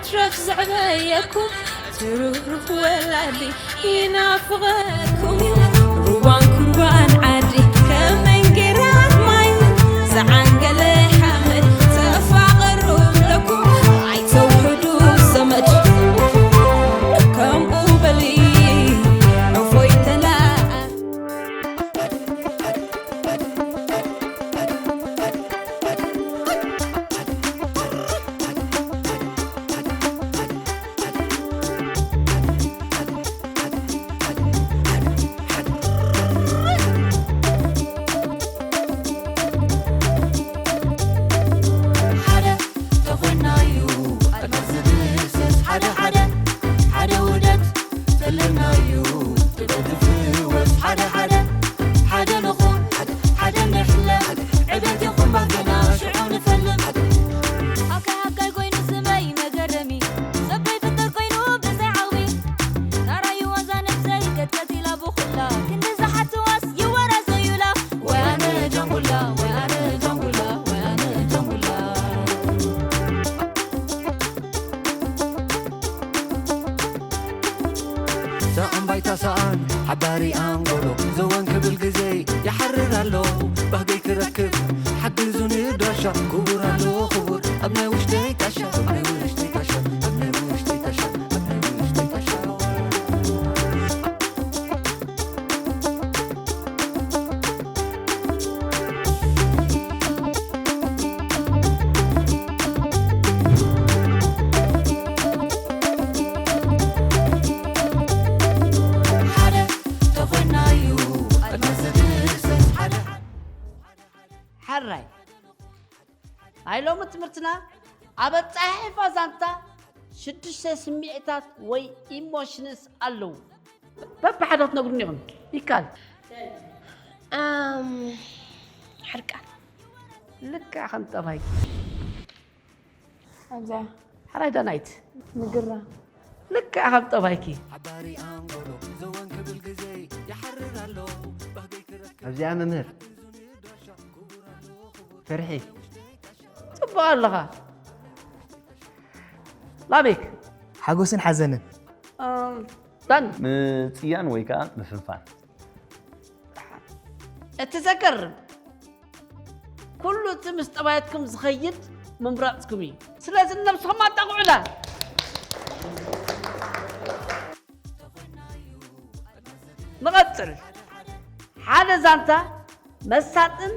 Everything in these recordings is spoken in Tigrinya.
ሽረፍ ዘዕበየኩም ትሩሩኽ ወላዲ ይናፍቐኩም እዩ። ሩባን ኩርባን ዓዲ ከም መንጌራት ማይ ዝዓንገለ ሓመድ ተፋቐሩ ብለኩም ኣይተውሕዱ ዘመድ ከምኡ በሊ ዕፎይ ተላኣ ሓደ ተኾይናዩ ኣድማስ ዝድህስስ ሓደ ሓደ ሓደ ውደት ዘለናዩ ጥበብ ዝፍወስ ሓደ ሓደ ሓደ ንኹን ሓደ ንሕለም ዕቤት ይኹን ባገና ሽዑ ንፈልም ኣካይ ኣካይ ኮይኑ ስመይ መገረሚ ሰበይ ፍጥር ኮይኑ ብዘይ ዓቕሚ ናራዩ ዋዛ ነብሰይ ቀጥቀጥ ኢላ ብኹላ ክንዲ ዝሓትዋስ ይወራዘዩላ ወይ ኣነ ጃንጉላ ወይ ኣነ ጃንጉላ ወይ ኣነ ጃንጉላ ሰኣን ባይታ ሰኣን ሓባሪ ኣንጎሎ ዘወን ክብል ግዜ ይሓርር ኣሎ ባህገይ ክረክብ ሓግዙኒ ድራሻ ክቡር ኣሎ ክቡር ኣብ ናይ ውሽጠይ ጣሻ ኣብ ናይ ውሽጠይ ጣሻ ኣብ ናይ ውሽጠይ ጣሻ ኣብ ናይ ውሽጠይ ጣሻ ሓደ ተኾይናዩ ኣድማስ ዘትሰስ ሓደ ሕራይ ናይ ሎሚ ትምህርትና ኣብ ኣጻሓሕፋ ዛንታ ሽዱሽተ ስምዒታት ወይ ኢሞሽንስ ኣለዉ። በብሓደ ክትነግሩኒ ኢኹም። ይካል። እም፣ ሕርቃን ልክዕ ከም ጠባይኪ። ኣብዛ ሕራይ ዳናይት። ንግራ ልክዕ ከም ጠባይኪ። ኣብዚኣ መምህር ፍርሒ ጽቡቕ ኣለኻ። ላሜክ። ሓጎስን ሓዘንን። እም፣ ዳን። ምጽያን ወይ ከዓ ምፍንፋን። እቲ ዘገርም ኩሉ እቲ ምስ ጠባያትኩም ዝኸይድ ምምራጽኩም እዩ። ስለዚ ንነብስኹም ኣጣቕዑላ። ንቐጽል። ሓደ ዛንታ መሳጥን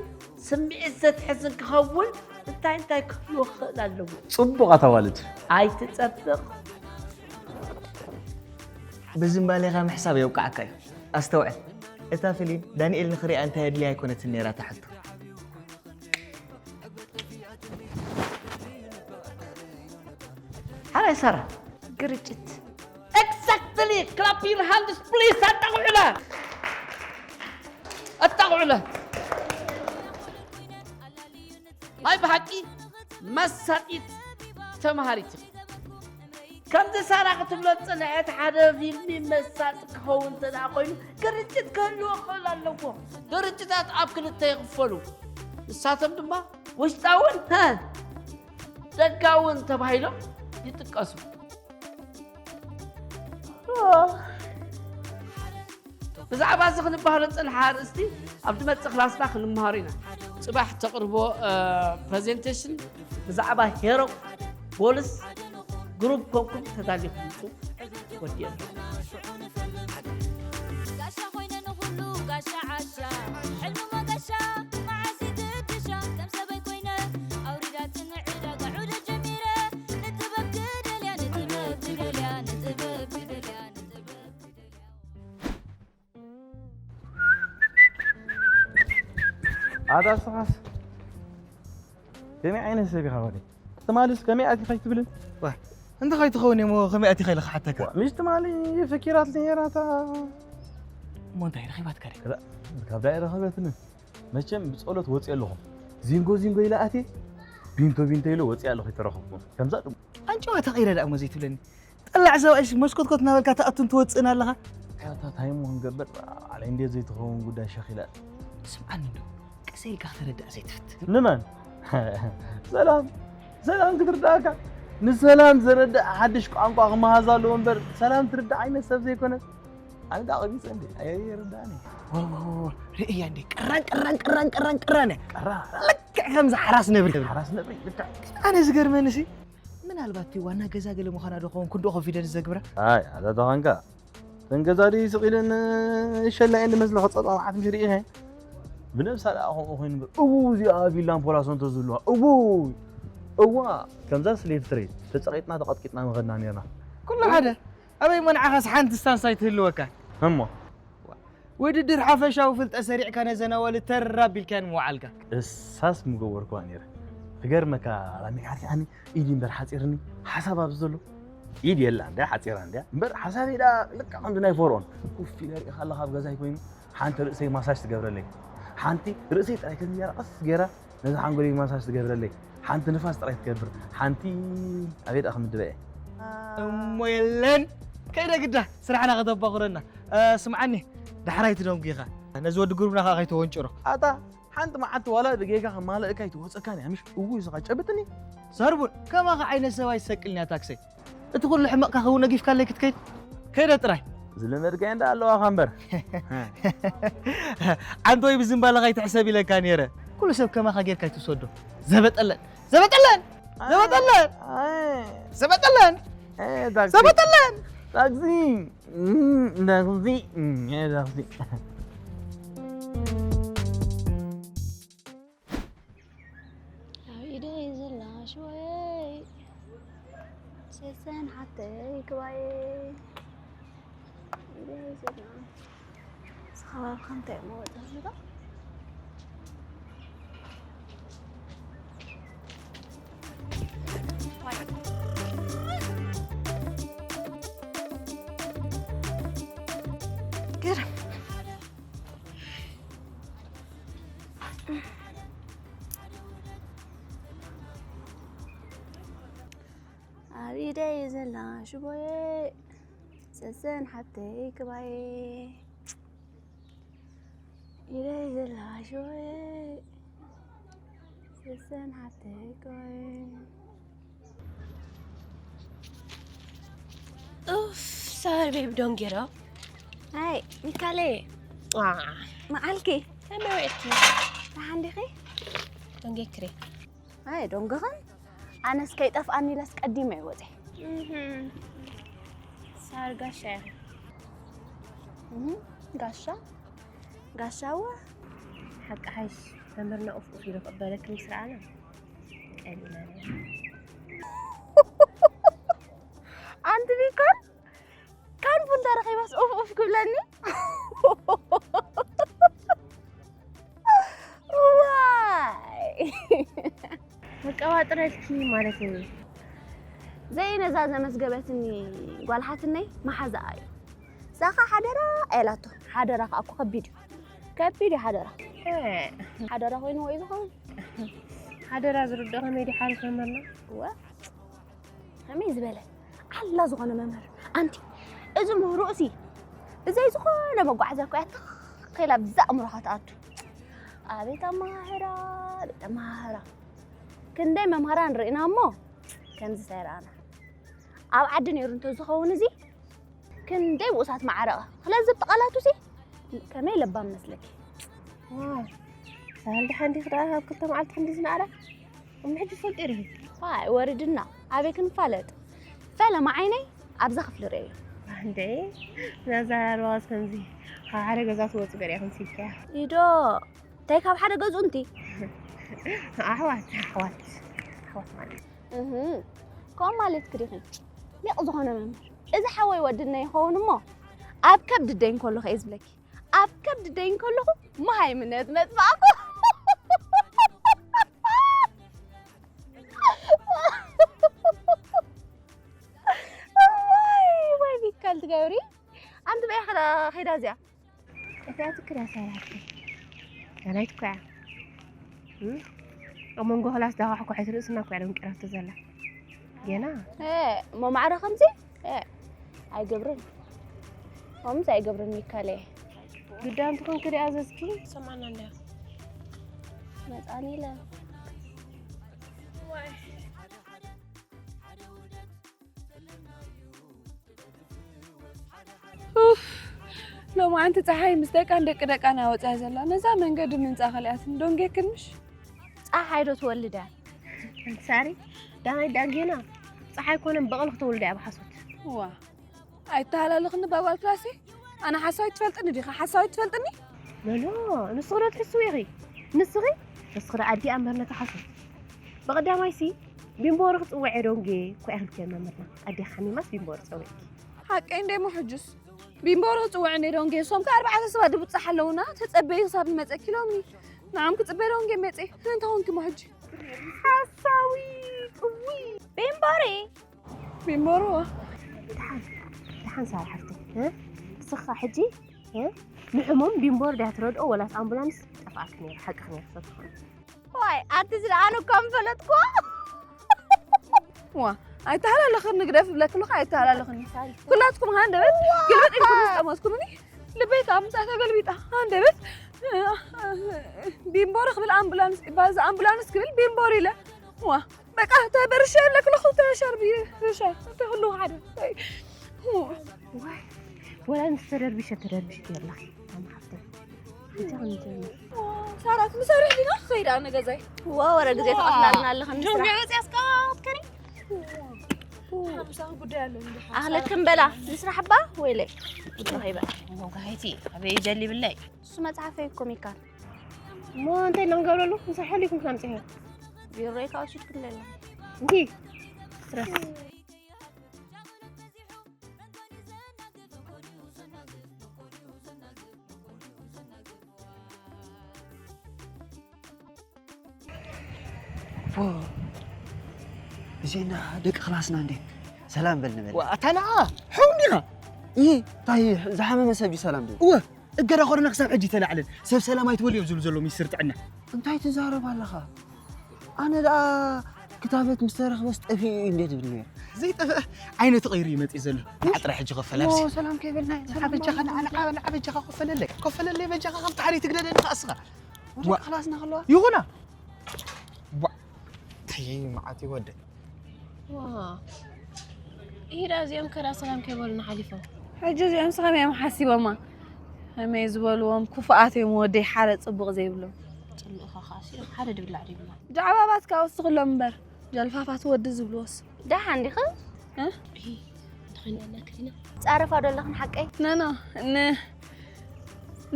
ስምዒት ዘትሕዝን ክኸውን እንታይ እንታይ ክህልዎ ክኽእል ኣለዎ? ጽቡቓት ኣዋልድ። ኣይትጸብቕ። ብዝምባሌኻ ምሕሳብ የውቃዓካ እዩ። ኣስተውዕል። እታ ፍሊም ዳንኤል ንኽሪኣ እንታይ ኣድልያ ኣይኮነትን ነይራ እታ ሕቶ። ሓራይ ሳራ ግርጭት። Exactly! Clap your hands please! ኣጣቕዑላ! ኣጣቕዑላ! ናይ ብሓቂ መሳጢት ተምሃሪት ኢኺ። ከምቲ ሳራ ክትብሎ ዝጸንሐት ሓደ ፊልሚ መሳጢ ክኸውን እንተ ደኣ ኮይኑ ግርጭት ክህልዎ ክኽእል ኣለዎ። ግርጭታት ኣብ ክልተ ይኽፈሉ። ንሳቶም ድማ ውሽጣውን ሀ ደጋውን ተባሂሎም ይጥቀሱ። ብዛዕባ እዚ ክንበሃሎ ዝጸንሐ ኣርእስቲ ኣብ ዝመጽእ ክላስና ክንመሃሮ ኢና። ጽባሕ ተቕርቦ ፕሬዘንቴሽን ብዛዕባ ሄሮ ጎልስ ግሩፕ ኮንኩም ተዳሊኹም ምጹ። ወዲኤ ኣለኹ። ጋሻ ኮይነ ንኹሉ ጋሻ ዓሻ ሕልሚ መገሻ መዓስ ይትድሻ ከም ሰበይ ኮይነ ኣውሪዳትኒ ዕዳጋ ዑደ ጀሚረ ንጥበብ ክደልያ ንጥበብ ክደልያ ንጥበብ ክደልያ ንጥበብ ክደልያ ኣታ ስኻስ ከመይ ዓይነት ሰብ ኢኻ ወደይ? ትማልስ ከመይ ኣቲኻ ኣይትብልን? ዋ፣ እንተ ከይትኸውን እሞ ከመይ ኣቲኻ ኢለ ክሓተካ? ዋ፣ ምሽ ትማሊ ፈኪራት ነይራ እታ። እሞ እንታይ ረኺባትካ ድያ? ክላ፣ ካብ ዳይ ረኸበትኒ። መቸም ብጸሎት ወጺኤ ኣለኹ። ዚንጎ ዚንጎ ኢለ ኣትየ፣ ቢንቶ ቢንቶ ኢለ ወጺኤ ኣለኹ፣ ኣይተረኸብኩን። ከምዛ ድሙ። ኣንጭዋ ተቐይረ ደኣ እሞ ዘይትብለኒ። ጠላዕ ሰብኣይሲ መስኮትኮት እናበልካ ትኣቱን ትወፅእን ኣለኻ። ኣታ እንታይ እሞ ክንገብር፣ ዓለይ እንዴት ዘይትኸውን ጉዳይ ሸኺላ። ትስምዓኒ እንዶ፣ ቀስ ኢልካ ከተረድኣ ዘይትፍትን። ንመን? ሰላም፣ ሰላም ክትርድኣካ። ንሰላም ዘረድእ ሓድሽ ቋንቋ ክመሃዝ ኣለዎ እምበር፣ ሰላም ትርዳእ ዓይነት ሰብ ዘይኮነት። ኣነ ደኣ ቀቢጸ እንዴ? ኣየ፣ ይርዳእኒ። ወ-፣ ወ-፣ ወ-፣ ርእያ እንዴ? ቅራን፣ ቅራን፣ ቅራን፣ ቅራን፣ ቅራን እያ። ቅራ። ልክዕ ከምዛ ሓራስ ነብሪ። ሓራስ ነብሪ፣ ልክዕ። ኣነ ዝገርመኒ ሲ፣ ምናልባት እቲ ዋና ገዛ ገለ ምዃና ዶ ኸውን ክንዶ ኮንፊደንስ ዘግብራ? ኣይ፣ ኣታ ተኾንካ። እተን ገዛ ድዩ ስቕ ኢለን ሸላ እየን ዝመስላ፣ ከጸባብሓት ምሽ ርኢኸ? ብነብሳ ደኣ ከምኡ ኮይኑ እምበር፣ እዉ፣ እዚኣ ቪላን ፖላሶን ተዝህልዋ፣ እዉ፣ እዋ፣ ከምዛ ስሌቭ ትሬድ ተጸቒጥና ተቐጥቂጥና ምኸድና ኔርና። ኩሉ ሓደ፣ ኣበይ እሞ ንዓኻስ ሓንቲ ስታንስ ኣይትህልወካ? እሞ? ውድድር ሓፈሻዊ ፍልጠት ሰሪዕካ ነዘን ኣዋልድ ተር ኣቢልካየን ምውዓልካ። እሳስ ምገበርኩዋ ኔረ። ክገርመካ ራሚካ፣ ኣርኪዓኒ፣ ኢድ እምበር ሓጺርኒ፣ ሓሳብ ኣብዚ ዘሎ። ኢድ የላ እንድያ፣ ሓጺራ እንድያ። እምበር ሓሳበይ ደኣ ልክዕ ከምዚ ናይ ፈርዖን። ኮፍ ኢለ ርእኻ ኣለኻ ኣብ ገዛይ ኮይኑ፣ ሓንቲ ርእሰይ ማሳጅ ትገብረለይ። ሓንቲ ርእሰይ ጥራይ ከምዚ ገይራ ቀስ ገይራ ነዚ ሓንጎለይ ማሳጅ ትገብረለይ። ሓንቲ ንፋስ ጥራይ ትገብር። ሓንቲ ኣበይ ደኣ ክምድበ እየ? እሞ የለን። ከይደ ግዳ ስራሕና ከተባኹረና። እ፣ ስምዓኒ፣ ዳሕራይ ትደንጉኻ። ነዚ ወዲ ጉርብና ከኣ ከይተወንጭሮ። ኣታ፣ ሓንቲ መዓልቲ ዋላ ብጌጋ ከማልእካ ኣይትወጸካን እያ፣ ምሽ? እውይ፣ እስኻ ጨብጥኒ። ሰርቡን፣ ከማኻ ዓይነት ሰብ ኣይትሰቅልንያ ታክሰይ። እቲ ኩሉ ሕመቕካ ከውን ነጊፍካለይ ክትከይድ? ከይደ ጥራይ። ዝለመድካዮ እንዳ ኣለዋኻ እምበር። ዓንቶይ ብዝምባለኻ ኣይትሕሰብ ኢለካ ነይረ። ኩሉ ሰብ ከማኻ ጌርካ ኣይትውሰዶ። ዘበጠለን፣ ዘበጠለን፣ ዘበጠለን፣ ኣይ፣ ዘበጠለን፣ ኣይ፣ ታክሲ። ዘበጠለን። ታክሲ። እም፣ ታክሲ። እም፣ ኣይ፣ ታክሲ። ኣብ ኢደይ ዘላ ሽወይ፣ ሰሰን ሓተይ ክባየይ። ኢደይ ዘላ። እዚ ከባቢ ከ እንታይ እሞ ወፂኡ ኣሎ ዶ? ግርም። ኣብ ኢደይ ዘላ ሽቦየ፣ ሰሰን ሓብተይ ክባየ። ኢደይ ዘላ ሽቦየ፣ ሰሰን ሓብተይ ክባየ። ኡፍ፣ ሳር ቤብ ዶንጌሮ። ኣይ፣ ሚካለየ። ዋ። መዓልኪ? ከመይ ውዒልኪ? ደሓን ዲኺ? ዶንጌክሬ። ኣይ፣ ዶንግኽን? ኣነስ ከይጠፍኣኒ ኢለስ ቀዲመ እየ ወፂአ። እህም። ሳር ጋሻ ኢኺ። እህም፣ ጋሻ? ጋሻ እወ። ሓቂ ሓይሽ፣ መምህርና ኡፍ ኡፍ ኢሉ ክቕበለኪ ምስ ረኣና ቀሊልና ነይሩ። ኣንቲ ቢኮን፣ ካን ቡን ተረኺባስ ኡፍ ኡፍ ክብለኒ? ዋይ! መቀባጥረልኪ ማለት እዩ። ዘይነዛ ዘመዝገበትኒ ጓል ሓትነይ መሓዛኣ እዩ። እዛ ኸ ሓደራ ኣየላቶ። ሓደራ ከኣ እኮ ከቢድ እዩ። ከቢድ እዩ ሓደራ። እ። ሓደራ ኮይንዎ እዩ ዝኸውን። ሓደራ ዝርድኦ ከመይ ድዩ ሓሪፍ መምህርና? እወ። ከመይ ዝበለ ዓላ ዝኾነ መምህር። ኣንቲ፣ እዚ ምህሮኡሲ ብዘይ ዝኾነ መጓዓዝያ እኮ እያ ትኽ ኢላ ብዛ ኣእምሮኻ ትኣቱ። ኣቤት ኣመሃህራ፣ ኣቤት ኣመሃህራ። ክንደይ መምሃራን ርኢና እሞ ከምዚ ኣይረኣና። ኣብ ዓዲ ነይሩ እንተዝኸውን እዚ ክንደይ ብኡሳት መዓረቐ። ክለዝብ ቃላቱሲ ከመይ ለባም መስለኪ። ዋው፣ ሳህል ደሓን ዲኺ ደኣ ኣብ ክልተ መዓልቲ ክንዲ ዝነኣዳ? እሞ ሕጂ ትፈልጢ ዲኺ? ዋይ፣ ወሪድና። ኣበይ ክንፋለጥ? ፈለማ ዓይነይ ኣብዛ ክፍሊ ርእየዮ። እንዴ፣ ነዛ ኣልዋዝ ከምዚ ካብ ሓደ ገዛ ትወጽእ ገለ ኢኹም ሲልኪያ። ኢዶ፣ እንታይ ካብ ሓደ ገዝኡ እንቲ? ኣሕዋት፣ ኣሕዋት፣ ኣሕዋት ማለት። እህ፣ ከምኡ ማለትኪ ዲኺ? ሊቕ ዝኾነ መምህር። እዚ ሓወይ ወድና ይኸውን እሞ፣ ኣብ ከብዲ ደይ እንከለኹ እየ ዝብለኪ። ኣብ ከብዲ ደይ እንከለኹ መሃይምነት መጥፋእኩ። ዋይ፣ ዋይ፣ ቢካል ትገብሪ። ኣንቲ በይ ኸዳ ኸይዳ እዚኣ። እታ ትክራ ሰራሕቲ። ከመይ ትኮያ? እም? ኣብ መንጎ ክላስ ዳኳሕኳሒት ርእስና እኮ እያ ደንቂራቶ ዘላ። ገና? እ፣ እሞ ማዕረ ከምዚ? እ፣ ኣይገብርን። ከምዚ ኣይገብርን ሚካለየ። ግዳ እንትኾን ክሪኣ ዘዝኪ? ሰማዕና እንዳ። መጻኒ ኢለ። ዋይ። ሎማዓንቲ ፀሓይ ምስ ደቃን ደቂ ደቃን ኣወፅያ ዘላ ነዛ መንገዲ ምንፃ ከሊኣትን ዶንጌክን ምሽ? ፀሓይ ዶ ትወልድ እያ? ሳሪ፣ ዳናይ ዳጌና ፀሓይ ኮነ በቕሊ ክተውልዳ እያ ብሓሶት። ዋ፣ ኣይተሃላለኽኒ ባጓል ክላሲ። ኣነ ሓሳዊት ትፈልጥኒ ዲኻ? ሓሳዊት ትፈልጥኒ? ኖ፣ ኖ፣ ንስኺ ዶ ትሕስዊ ኢኺ? ንስኺ? ንስኺ ዶ ኣዲኣ እምበር ነታ ሓሶት። ብቐዳማይሲ ቢምቦ ወረ ክጽውዕ እየ ዶንጌ እኮ ኢኺ ኢልክዮ መምህርና። ኣዴኺ ሓሚማስ ቢምቦ ወረ ጸውዕኪ። ሓቀይ እንደ እሞ ሕጅስ ቢምቦ ወረ ክጽውዕ እንደ ዶንጌ። እሶም ከ ኣርባዕተ ሰባት ድብጻሕ ኣለውና። ተጸበዩ ክሳብ ንመጸኪ ኢሎምኒ። ንዓም ክጽበ ዶንጌ መጸ። እንታይ ኾንኪ እሞ ሕጂ? ሓሳዊ ቅዊ። ቢምቦ ወረ ቢምቦርዋ። ደሓን፣ ደሓን ሳራ ሓፍተይ፣ እ? ንስኻ ሕጂ፣ እ? ንሕሙም ቢምቦር ድያ ትረድኦ ወላስ ኣምቡላንስ ጠፍኣክ ነይሩ፣ ሓቅኽ ነይሩ ሰትኾነ። ዋይ፣ ኣንቲ ዝለኣኑ እኳ ምፈለጥኩ። ዋ፣ ኣይተሃላለኽኒ፣ ግደፍ ብለክ ኣለኹ፣ ኣይተሃላለኽኒ። ኩላትኩም ሃንደበት፣ ግልብጥ ኢልኩም ዝጠመትኩምኒ። ልበይ ከዓ ምሳእ ተገልቢጣ፣ ሃንደበት። ቢምቦር ክብል ኣምቡላንስ፣ ባዚ ኣምቡላንስ ክብል ቢምቦር ኢለ። ዋ፣ በቃ ተበርሸ ኣለክለኹ ተሸርቢ ርሻ እንተ ኩሉ ሓደ። ዋይ፣ ወላ ንስ ተደርቢሸ ተደርቢሽ የላኺ ኣማሓፍተ። ሳራት ምሰርሕ ዲና ክኸይድ ኣነ ገዛይ። ዋ፣ ወረ ግዜ ተቐትላልና ኣለኽን ጆን ስራሕ። ገበጽ ያስቃትከኒ። ሓምሳ ጉዳይ ኣሎ እንዲ ሓምሳ። ኣህለክን በላ ንስራሕ ባ ወይለይ። ጉዳይ በላ። ወጋሂቲ ኣበይ ጀሊብለይ። እሱ መጽሓፈይ እኮ ሚካል። እሞ እንታይ ኢና ክንገብረሉ? ንስራሕ ሓሊኩም ክናምጽእ። ቢሮይ ካብ ሽት ክንደለ። እንዲ ስትረስ። ፎ፣ እዚና ደቂ ክላስና እንዴ ሰላም በል ንበል። ዋ፣ ኣታ ንዓ፣ ሕው እንዲኻ? ኢ፣ እንታይ ዝሓመመ ሰብ እዩ ሰላም ድብል? እወ፣ እገዳ ኮሮና ክሳብ ሕጂ ተላዕለን። ሰብ ሰላም ኣይትበልዮም ዝብሉ ዘለዉ ሚኒስትር ጥዕና። እንታይ ትዛረብ ኣለኻ? ኣነ ደኣ ክታበት ምስ ተረኽበስ ጠፊኡ እዩ እንዴ ትብል ነይሩ? ዘይጠፍአ ዓይነቱ ቀይሩ እዩ መጺኡ ዘሎ። ንዓ ጥራይ ሕጂ ኮፍ በል ኣብዚ። ኦ፣ ሰላም ከይበልና ኢና። ንዓ በጃኻ፣ ንዓ፣ ንዓ፣ ንዓ በጃኻ ኮፍ በለለይ። ኮፍ በለለይ በጃኻ፣ ከምቲ ሓደ ትግደደኒ ከኣ እስኻ። ወደ ዋ። ክላስና ከለዋ። ይኹና። ዋ። ታይ መዓት እዩ ወደ። ዋ። ኢዳ እዚኦም ከዳ ሰላም ከይበሉና ሓሊፎም። ሕጂ እዚኦም ከመይ እዮም ሓሲቦማ? ከመይ ዝበልዎም ክፉኣት እዮም ወደይ ሓደ ጽቡቕ ዘይብሎም። ጽልእኻ ከኣ ሲኦም ሓደ ድብላዕ ድብላ። ጃዕባባት ከኣ ወስኽሎም እምበር ጃልፋፋት ወዲ ዝብልዎስ። ደሓን ዲኻ? እ? ኢ፣ እንተኾይኑ ያና ክሊና። ጻረፋ ዶ ኣለኽን ሓቀይ? ኖ፣ ኖ፣ ን-፣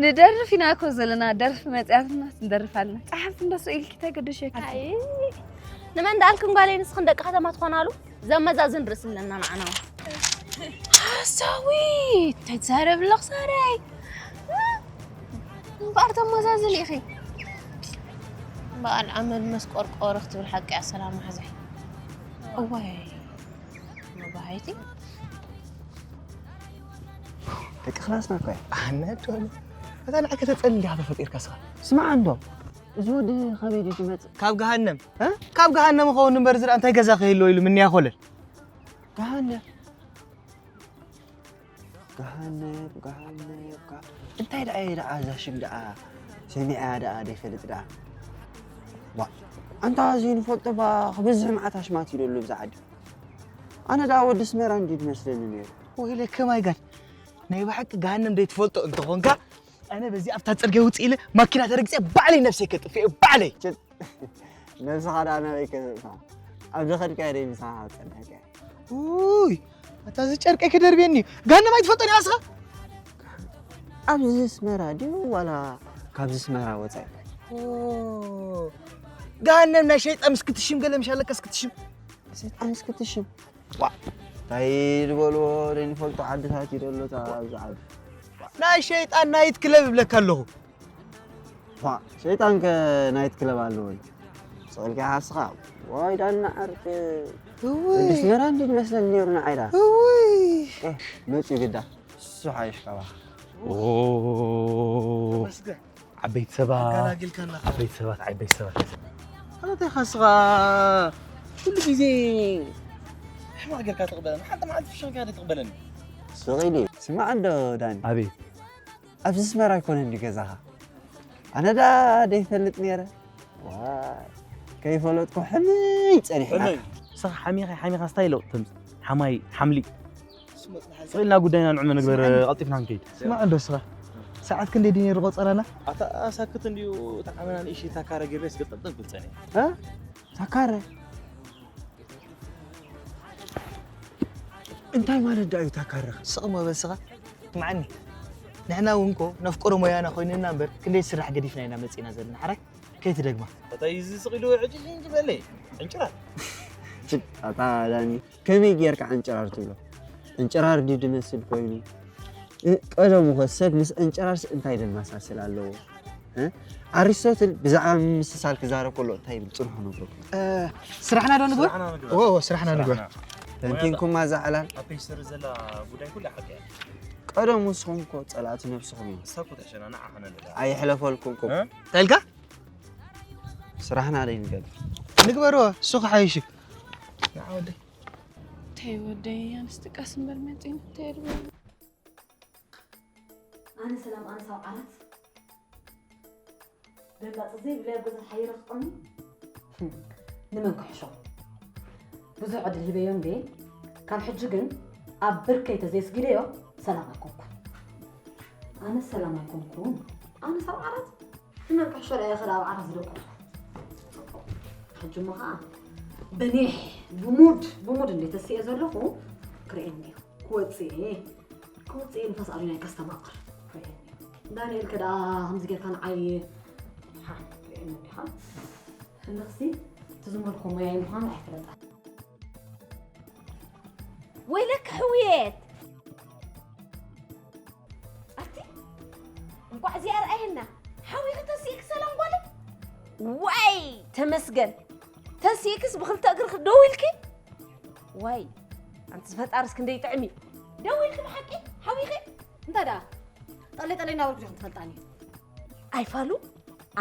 ንደርፍ ኢና እኮ ዘለና፣ ደርፊ መጽያትና ንደርፍ ኣለና። ጸሓፍቲ እንደሱ ኢልኪ ተገድሸኪ። ኣይ፣ ንመን ደኣልክን ጓለይ ንስኽን ደቂ ከተማ ትኾናሉ? ዘመዛዝን ርእሲ ኣለና ንዓና እውን። ሓሳዊት፣ እንታይ ትዛረቢ ኣለኺ ሳራይ? እምበኣር ተመዛዝን ኢኺ። በዓል ዓመል መስ ቆርቆሮ ክትብል ሓቂ እያ ሰላም ማሕዛይ። እዋይ፣ መባሃይቲ። ደቂ ክላስና እኮ እያ። ኣነ ዶኒ፣ እታ ንዓይ ከተጸሊ እንዲኻ ተፈጢርካ ስኻ። ስማዕ እንዶ፣ እዚ ወዲ ኸበይ ድዩ ዝመጽእ? ካብ ገሃነም። እ? ካብ ገሃነም ይኸውን እምበር፣ እዚ ደኣ እንታይ ገዛ ከይህልዎ ኢሉ ምንያ ኮለል። ገሃነም? ገሃነም፣ ገሃነም፣ ገሃ-፣ እንታይ ደኣ እየ ደኣ እዛ ሽም ደኣ ሰሚዐያ ደኣ ዘይፈልጥ ደኣ? ዋ፣ ኣንታ እዚ ንፈልጦ ባ ክበዝሕ መዓት ኣሽማት እዩ ደሎ ብዛ ዓዲ። ኣነ ደኣ ወዲ ኣስመራ እንድዩ ዝመስለኒ ነይሩ። ወይለከ ማይ ጋድ፣ ናይ ብሓቂ ገሃነም ዘይትፈልጦ እንተኾንካ፣ ኣነ በዚ ኣብታ ጽርግያ ውጽእ ኢለ ማኪና ተረግጸ ባዕለይ ነብሰይ ከጥፍኤ ባዕለይ። ችል፣ ነብስኻ ደኣ ናበይ ከተጥፍኣ? ኣብ ዝኸድካዮ ደይ ምሳኻ ክጸንሐካ እየ። ውይ፣ ኣታ እዚ ጨርቀይ ክደርብየኒ እዩ። ገሃነም ኣይትፈልጦን ኢኻ ንስኻ? ኣብዚ ኣስመራ ድዩ ዋላ ካብዚ ኣስመራ ወጻኢ? ኦ፣ ገሃነም ናይ ሸይጣን ምስ ክትሽም ገለ ምሽ ኣለካ እስክትሽም። ሰይጣን እስክትሽም? ዋ፣ እንታይ ዝበልዎ ዘይንፈልጦ ዓድታት እዩ ዘሎ እታ ኣብዚ ዓዲ። ናይ ሸይጣን ናይት ክለብ እብለካ ኣለኹ። ዋ፣ ሸይጣን ከ ናይት ክለብ ኣለዎ እዩ። ስቕ ኢልካ ሓስኻ። ዋይ፣ ዳና ዓርክ። እውይ። ወዲ ኣስመራ እንዲ ዝመስለኒ ነይሩ ንዓይ ዳ። እውይ። ኤ፣ መጺኡ ግዳ። እሱ ሓይሽ ካባኻ። ኦ። ተመስገን። ዓበይቲ ሰባት፣ ኣገላጊልካና። ዓበይቲ ሰባት፣ ዓበይቲ ሰባት። ኣታ ኢኻ እስኻ ኩሉ ግዜ ሕማቕ ጌርካ ትቕበለኒ። ሓንቲ መዓልቲ ፍሽኽ ጌርካ ትቕበለኒ። ስቕ ኢሉ እዩ። ስማዕ እንዶ ዳኒ። ኣቤት። ኣብዚ ኣስመራ ኣይኮነን ድዩ ገዛኻ? ኣነ ደኣ ደይፈልጥ ነይረ። ዋይ፣ ከይፈለጥኩ ሕምይ ጸኒሕና። ሕምይ? ንስኻ ሓሚኻ፣ ሓሚኻ ስታይ ለውጢ ተምጽእ። ሓማይ፣ ሓምሊ። ስቕ ኢልና ጉዳይና ንዕመ ንግበር፣ ስምዓኒ። ቀልጢፍና ክንከይድ። ስማዕ እንዶ እስኻ። ሰዓት ክንደይ ድዩ ነይሩ ቆጸራና? ኣታ ሳክት እንድዩ፣ እታ ዓመና ንእሽተይ ታካረ ገይረስ ገጠምጠም ክብል ጸኒሐ። እ? ታካረ? እንታይ ማለት ደኣ እዩ ታካረ? ስቕ እሞ በል እስኻ። ስምዓኒ። ንሕና እውን እኮ ነፍቅሮ ሞያና ኮይኑና እምበር፣ ክንደይ ስራሕ ገዲፍና ኢና መጺእና ዘለና። ሓራይ? ከይትደግማ። እታ እዚ ስቕ ኢሉ ሕጂ እንጂ በለይ። ዕንጭራር። ችክ፣ ኣታ ዳኒ፣ ከመይ ጌርካ ዕንጭራር ትብሎ? ዕንጭራር ድዩ ድመስል ኮይኑ? እ፣ ቀደሙ ኸ ሰብ ምስ ዕንጭራርስ እንታይ ደመሳስል ኣለዎ? እ? ኣሪስቶትል ብዛዕባ ምምስሳል ክዛረብ ከሎ እንታይ ይብል? ጽንሑ ነግረኩም። እ፣ ስራሕና ዶ ንግበር? ስራሕና ንግበር። እዎ፣ እዎ፣ ስራሕና ንግበር። ስራሕና። ተንቲንኩማ እዛ ዕላል? ኣብ ፔጅ ስር ዘላ ጉዳይ ኩላ ሓቂ እያ። ቀደሙ ንስኹም እኮ ጸላእቲ ነብስኹም እዮም። እሳ እኮ ተሸናናዕ ኣኸነ ደላ። ኣይሕለፈልኩምኩም። እ? እንታይ ኢልካ? ስራሕና ደይ ንገብር። ንግበሮ፣ እሱ ክሓይሽ እዩ። ንዓ ወደይ። ተይ ወደይ፣ ኣንስቲ ቀስ እምበር መጺና፣ ተይ እርበ። ኣነ ሰላም፣ ኣነ ሳብ ዓራት። ደንጋጽ ዘይብለይ ኣብ ገዛ ሓይረ ክቐኑ። ንመን ክሕሾ? ብዙሕ ዕድል ሂበዮ እንዴ? ካብ ሕጂ ግን ኣብ ብርከይ ተዘየስጊደዮ ሰላም ኣይኮንኩን። ኣነ ሰላም ኣይኮንኩን። ኣነ ሳብ ዓራት? ንመን ክሕሾ ደኣ ይኽእል ኣብ ዓራት ዝደቀሱ? ሕጂ እሞ ኸዓ በኒሕ ብሙድ፣ ብሙድ እንዴ ተስኤ ዘለኹ ክርእየኒ እዩ። ክወጽእ እየ። ክወጽእ እየ ንፋስ ኣሪናይ ከስተማቕር ክርእየኒ እዩ። ዳንኤል ከ ደኣ ከምዚ ጌርካ ንዓይ ሓ ክርእየኒ እንዲኻ? ህልኽሲ እቲ ዝመርኮ ሞያይ ምዃኑ ኣይፈለጣን። ወይለኪ ሕውየት! ኣቲ እንቋዕ እዚኣ ረኣየና። ሓዊኺ ተሲእኪ ሰላም ጓለይ። ዋይ ተመስገን። ተሲእክስ ብኽልተ እግርኺ ደው ኢልኪ። ዋይ ኣንቲ ዝፈጣርስ ክንደይ ጥዕሚ። ደው ኢልኪ ብሓቂ ሓዊኺ። እንታይ ደኣ? ጠለይ ጠለይ እናበልኩ ዲኹም ትፈልጣኒ? ኣይፋሉ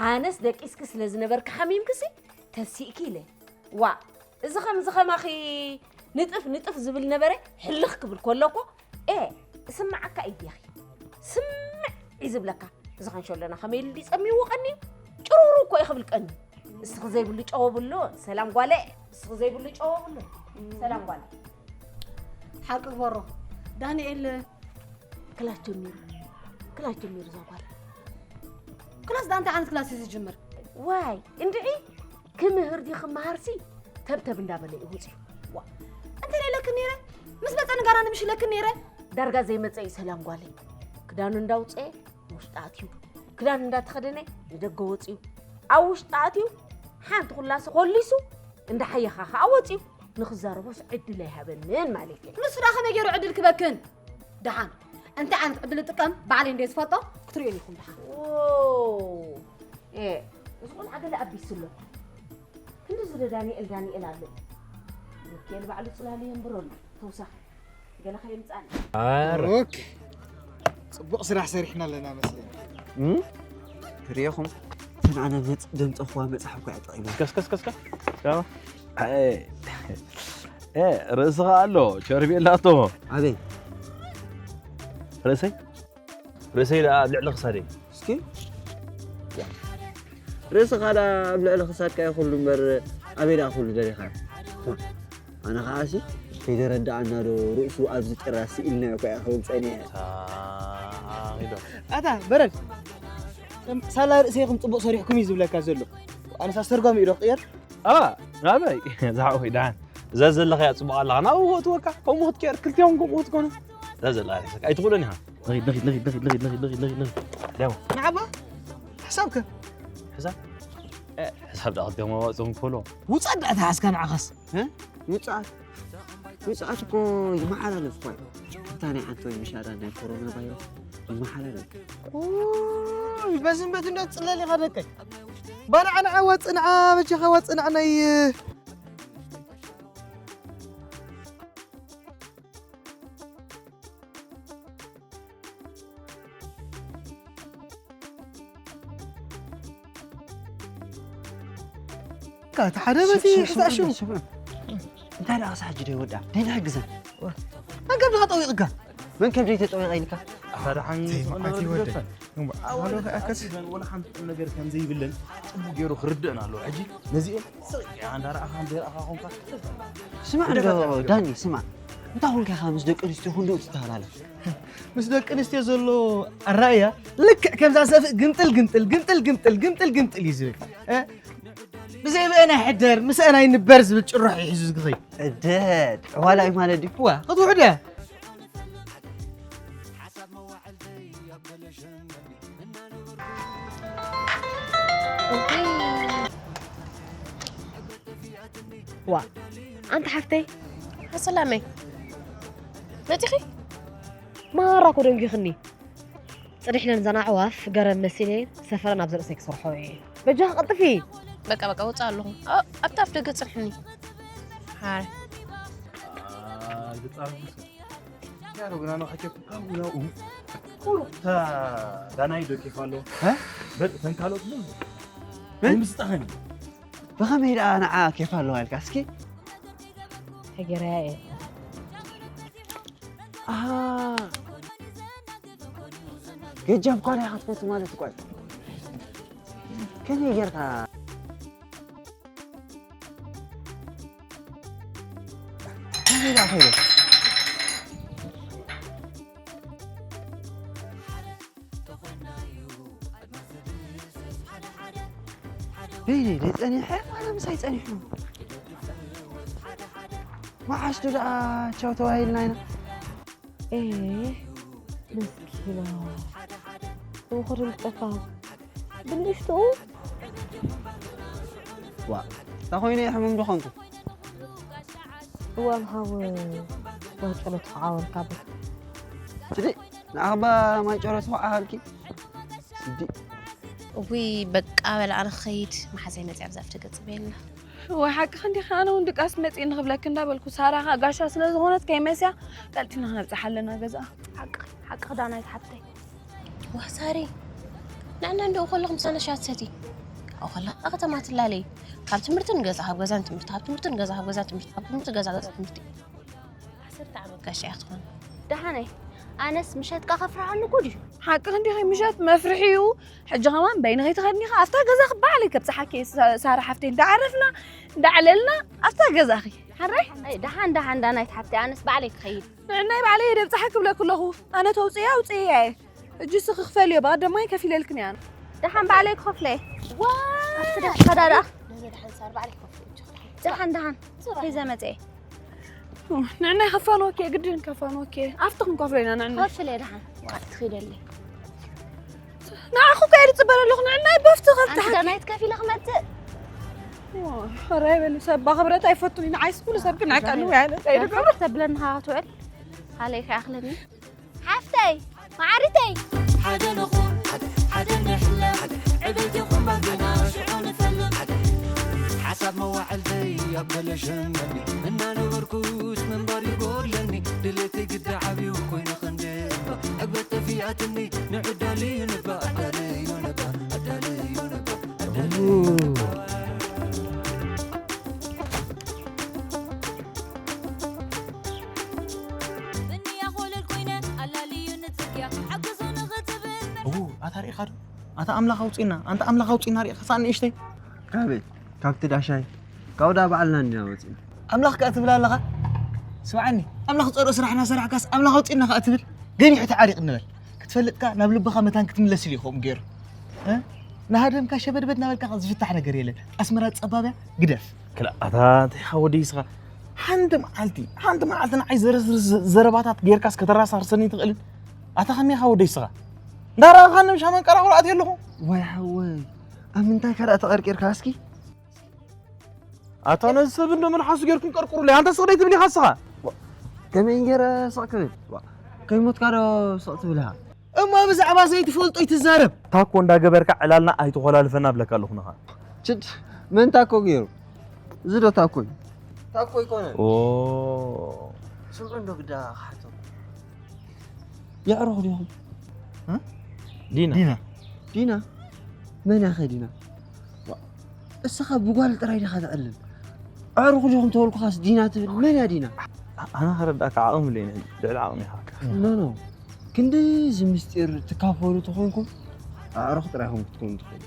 ኣነስ ደቂስኪ ስለ ዝነበርኪ ሓሚምክሲ ተሲእኪ ኢለ። ዋ እዚ ከምዚ ከማኺ ንጥፍ ንጥፍ ዝብል ነበረ። ሕልኽ ክብል ከሎ እኮ ኤ እስምዓካ እዩ ዲኺ? ስምዕ እዩ ዝብለካ። እዚ ከንሸሎና ከመይ ኢሉ ድዩ ጸሚዎ ቀንዩ? ጭሩሩ እኮ እዩ ክብል ቀንዩ። እስኺ ዘይብሉ ጨወብሉ ሰላም ጓለ። እስኺ ዘይብሉ ጨወብሉ ሰላም ጓለ። ሓቂ ክበሮ ዳንኤል ክላስ ጀሚሩ። ክላስ ጀሚሩ እዛ ጓለ። ክላስ ዳ እንታይ ዓይነት ክላስ እዩ ዝጅምር? ዋይ እንድዒ ክምህር ድዩ ክመሃርሲ ተብተብ እንዳበለ እዩ ወፂኡ። ዋ እንተ ሌለክን ነይረ ምስ መፀ ንጋራ ንምሽለክን ነይረ። ዳርጋ ዘይመፀ እዩ ሰላም ጓለይ። ክዳኑ እንዳውፀ ውሽጢ ኣትዩ። ክዳን እንዳተኸደነ ንደገ ወፂኡ። ኣብ ውሽጢ ኣትዩ ሓንቲ ኩላሲ ኮሊሱ እንዳሓየኻ ከዓ ወፂኡ። ንኽዛረቦስ ዕድል ኣይሃበንን ማለት እዩ። ንሱ ደኣ ከመይ ገይሩ ዕድል ክበክን? ደሓን እንታይ ዓይነት ዕድል እጥቀም ባዕለይ እንደ ዝፈልጦ ክትርእዩኒ ኢኹም ደሓን። ዎ፣ ኤ፣ እዚ ቆልዓ ገለ ኣቢሱ ኣሎ። ክንድዚ ዶ ዳንኤል ዳንኤል ኣሎ? ሚካኤል ባዕሉ ጽላል የንብረሉ። ተውሳኺ ገለ ከየምጻና። ኣረ። ኦኬ። ጽቡቕ ስራሕ ሰሪሕና ኣለና መስለኒ። እም? ክርእየኹም፣ እተን ኣነ መጽ-፣ ደምጸኽዋ መጽሓፍ እኮ እያ ጠቒማ። ከስ፣ ከስ፣ ከስ፣ ከስ። ያው። ኣይ። ኤ፣ ርእስኻ ኣሎ፣ ቸርቢ የላቶ። ኣበይ? ርእሰይ? ርእሰይ ደኣ ኣብ ልዕሊ ክሳደይ። እስኪ። ርእስኻ ደኣ ኣብ ልዕሊ ክሳድካ እዩ ኩሉ እምበር፣ ኣበይ ደኣ ኩሉ ደሊኻ? ኣነ ኸዓ ሲ፣ ከይተረድኣና ዶ ርእሱ ኣብዚ ጭራ ስኢልናዮ እኮ እያ ክብል ጸኒሐ። ኣታ፣ በረድ። ሳላ ርእሰይኩም ጽቡቕ ሰሪሕኩም እዩ ዝብለካ ዘሎ። ኣነስ ኣስተርጓሚ እዩ ዶ ክቕየር? ኣ፣ ናበይ? ዝሓወይ ደሓን። እዛ ዘለኻያ ጽቡቕ ኣለኻ። ናብኡ ክእትወካ። ከምኡ ክትቅየር፣ ክልቲኦም ከምኡ ክትኮኑ። እዛ ዘለኻ ርእሰካ ኣይትኽእሎን ኢኻ። ንኺድ፣ ንኺድ፣ ንኺድ። ደሞ። ንዓባ? ሕሳብ ከ? ሕሳብ? እ፣ ሕሳብ ደኣ ክልቲኦም ኣዋጽኦም ክፈሎ። ውጻእ ደኣ ተሓዝካ ንዓኻስ? እ? ውጻእ? ውጽኣት እኮ ይመሓላለፍ እኮ እዩ። እታ ናይ ዓንቶይ ምሻዳ ናይ ኮሮና ቫይረስ ይመሓላለፍ። ኡይ፣ በዝን በትን ዶ ትጽለል ኢኻ ደቀይ? ባንዓ ንዓ ዋጽእ ንዓ በጃኻ ዋጽእ ንዓ ናይ ካ፣ እቲ ሓደ በቲ ስም-፣ ስም-፣ ክሳዕ ሽሙ። ስም-፣ እንታይ ደኣ ክሳዕ ሕጂ ደይወድኣ? ደይ ንሕግዘን። መን ከብድኻ ጠዊቕካ? መን ከብደይ ተጠዊቐ ኢልካ? ኣታ ደሓን ተይ፣ ዝኾነ መዓት ነገር ይወደድ። ይደርሰን። እሞ፣ ኣዋልድ ኣዋልድ ከኣ ከስ-፣ ከሲበን ወላ ሓንቲ ቁም ነገር ከም ዘይብለን ጽቡቕ ገይሩ ክርድእን ኣለዎ። ሕጂ ነዚኦም ስቕ ኢልካ እንዳረኣኻ ዘይረኣኻ ኾንካ ስማዕ እንዶ፣ ዳኒ፣ ስማዕ። እንታይ ኾንካ ኢኻ ምስ ደቂ ኣንስትዮ ክንድኡ ትተሃላለኽ? ምስ ደቂ ኣንስትዮ ዘሎ ኣረኣእያ ልክዕ ከምዛ ሰፍእ ግምጥል ግምጥል ግምጥል ግምጥል ግምጥል ግምጥል እዩ ዝብል። እ? ብዘይ ብአን ኣይሕደር፣ ምስአን ኣይንበር ዝብል ጭርሖ እዩ ሒዙ ዝግኸይ። እደ፣ ዕዋላ እዩ ማለት ድዩ? ዋ፣ ክትውሕደ። ዋ ኣንቲ ሓፍተይ ሰላመይ መፂኺ ማራ ኮ ደንጊኽኒ ጽንሕ ኢለን ዘን ኣዕዋፍ ገረብ መሲለየን ሰፈረን ኣብ ዘርእሰይ ክሰርሖ እየ በጃኺ ቀልጥፊ በቃ በቃ ውፅእ ኣለኹ ኣብቲ ኣፍ ደገ ፅንሕኒ ሓረ ግጣም ያሮ ግና ነው ሐቸ ካው ነው ኩሩታ ዳናይ ዶ ኬፍ ኣሎ በጥ ተንካሎት ምን ምስጣኸኒ ብኸመይ ደኣ ንዓ ኬፍ ኣለዋ ኢልካ እስኪ ተገይረያ እየ ኣሃ ገጃም ኳላ ኢኻ ትፈቱ ማለት እኳ እዩ ከመይ ጌርካ ከመይ ደኣ ኸይደ በይነይ ዶ ጸኒሐ ዋላ ምሳይ ጸኒሑ መዓስ ዶ ደኣ ቻው ተባሂልና ኢና ኤ መስኪና ንውኽድ ምጠፋ ብንእሽትኡ ዋ እንታይ ኮይኑ እየ ሕሙም ዶ ኾንኩ እዋ ምሃው ማጨሎ ተዓወልካ በት ትዲ ንኣኽባ ማጨሎ ተዓወልኪ ስዲ እውይ በቃ በል ኣነ ክኸይድ መሓዛይ መፅያ ብዛፍ ተገፅበየልና ወይ ሓቅኺ እንዲኺ ኣነ እውን ድቃስ መፂእ ንኽብለኪ እንዳበልኩ ሳራ ኸዓ ጋሻ ስለ ዝኾነት ከይመስያ ቀልጢፍና ክነብፅሓ ኣለና ገዛ ሓቅኺ ሓቅኺ ዳናይት ሓፍተይ ዋሳሪ ንዕና እንደኡ ከለኹ ምሳና ሻት ሰቲ ካብኡ ከላ ኣብ ከተማ ትላለይ ካብ ትምህርቲ ንገዛ ካብ ገዛ ንትምህርቲ ካብ ትምህርቲ ንገዛ ካብ ገዛ ትምህርቲ ካብ ትምህርቲ ገዛ ገዛ ትምህርቲ ዓሰርተ ዓመት ጋሻ እያ ክትኾን ደሓነይ ኣነስ ምሸትካ ከፍርሃኒ ጉድ እዩ ሓቅኺ እንዲኺ ምሸት መፍርሒ እዩ ሕጂ ኸማን በይንኺ ትኸድኒ ኢኻ ኣብታ ገዛኺ ባዕለይ ከብፅሓኪ እየ ሳ- ሳራ ሓፍተይ እንዳዓረፍና እንዳዕለልና ኣብታ ገዛኺ ሓራይ ኣይ ደሓን ደሓን ዳናይት ሓፍተይ ኣነስ ባዕለይ ክኸይድ ንዕናይ ባዕለይ እየ ደብፅሓኪ ክብለኪ ኣለኹ ኣነ ተውፅእያ ኣውፅእያ እየ እጅ ስኺ ክፈልዮ ብቐደማይ ከፊለልክን እያ ደሓን ባዕለይ ክኸፍለ ኣብቲ ደሓ ዳዳ ደሓን ደሓን ሒዘ መፀ ንዕና ይኸፋንወኪ ግድን ከፋንወኪ ኣብቲ ክንከፍሎ ኢና ንዕና ከፍለ ደሓን ትኺደለይ ንዓኹ ከይድ ፅበረ ኣለኹ ንዕናይ በፍቲ ከፍትሓ ዳናይት ከፊለ ክመፅእ ራይ በሉ ሰብ ባኽብረት ኣይፈቱን ኢና ዓይስ ኩሉ ሰብ ግን ኣይቀንው ያለ ተብለኒ ሃዋ ትውዕል ሃለይ ከይኣኽለኒ ሓፍተይ ማዓሪተይ ሓደ ንኹን ሓደ ንሕለም ዕብይቲ ይኹን ባንዲና ሽዑ ንፈልም ሓሳብ መዋዕልተይ ኣበለሸመኒ እናነበርኩስ ምንባር ይጎድለኒ ድሌተይ ግዳ ዓብዩ ኮይኑ ክንድባ ዕግበት ጠፊኣትኒ ንዕዳልዩ ንባ ኣዳልዩ ንባ ኣዳልዩ ንባ ኣዳልዩ ንባ ብንያ ኮለል ኮይነ ኣላልዩ ንጽግያ ሓግዙ ንኽትብል እዉ ኣታ ርኢኻ ዶ ኣታ ኣምላኽ ኣውፅና ኣንታ ኣምላኽ ኣውፅና ርኢኻ ሳእ ንእሽተይ ካበይ ካብቲ ዳሻይ ካብኡ ዳ ባዕልና እንዲና ወፂና ኣምላኽ ከኣ ትብል ኣለኻ ስምዓኒ ኣምላኽ ፀርኦ ስራሕ እናሰራሕካስ ኣምላኽ ኣውፅና ከኣ ትብል ገኒሑ ተዓሪቕ ንበል ክትፈልጥካ ናብ ልብኻ መታን ክትምለስ ኢሉ ይኸውን ገይሩ ንሃደምካ ሸበድበድ ናበልካ ዝፍታሕ ነገር የለን ኣስመራ ፀባብያ ግደፍ ክልኣታ እንታይ ኢኻ ወደይ ስኻ ሓንቲ መዓልቲ ሓንቲ መዓልቲ ንዓይ ዘረስርስ ዘረባታት ጌርካስ ከተራሳርሰኒ ትኽእልን ኣታ ከመይ ኢኻ ወደይ ስኻ እንዳረኣኻኒ ምሻ መንቀራቕሮ ኣትየ ኣለኹ ዋይ ሓወይ ኣብ ምንታይ ከ ደኣ ተቐርቂርካ እስኪ ኣታ ነዚ ሰብ እንዶ መልሓሱ ጌርኩም ቀርቁሩለይ ኣንታ ስቕ ደይ ትብል ኢኻ ስኻ ከመይ ገይረ ስቕ ክብል ከይሞትካ ዶ ስቕ ትብል ኢኻ እሞ ብዛዕባ ዘይትፈልጦ ኣይትዛረብ። ታኮ እንዳገበርካ ዕላልና ኣይትኾላልፈና እብለካ ኣለኹ ንኻ። ችድ መን ታኮ ገይሩ? እዚ ዶ ታኮ እዩ? ታኮ ኣይኮነን። ኦ ስምዑ እንዶ ግዳ ክሓቶም። የዕሩኽ ዲኹም? እ? ዲና። ዲና። ዲና? መን ያኸ ዲና? እስኻ ብጓል ጥራይ ዲኻ ትዕልል? ኣዕሩኽ ዲኹም ተበልኩኻስ ዲና ትብል? መን እያ ዲና? ኣነ ከረዳእካ ዓቕሚ ኣለኒ ልዕሊ ዓቕሚ ኢኻ። ኖ ኖ ክንድዚ ምስጢር ትካፈሉ ተኾንኩም ኣዕሩኽ ጥራይ ኢኹም ክትኮኑ ትኽእሉ።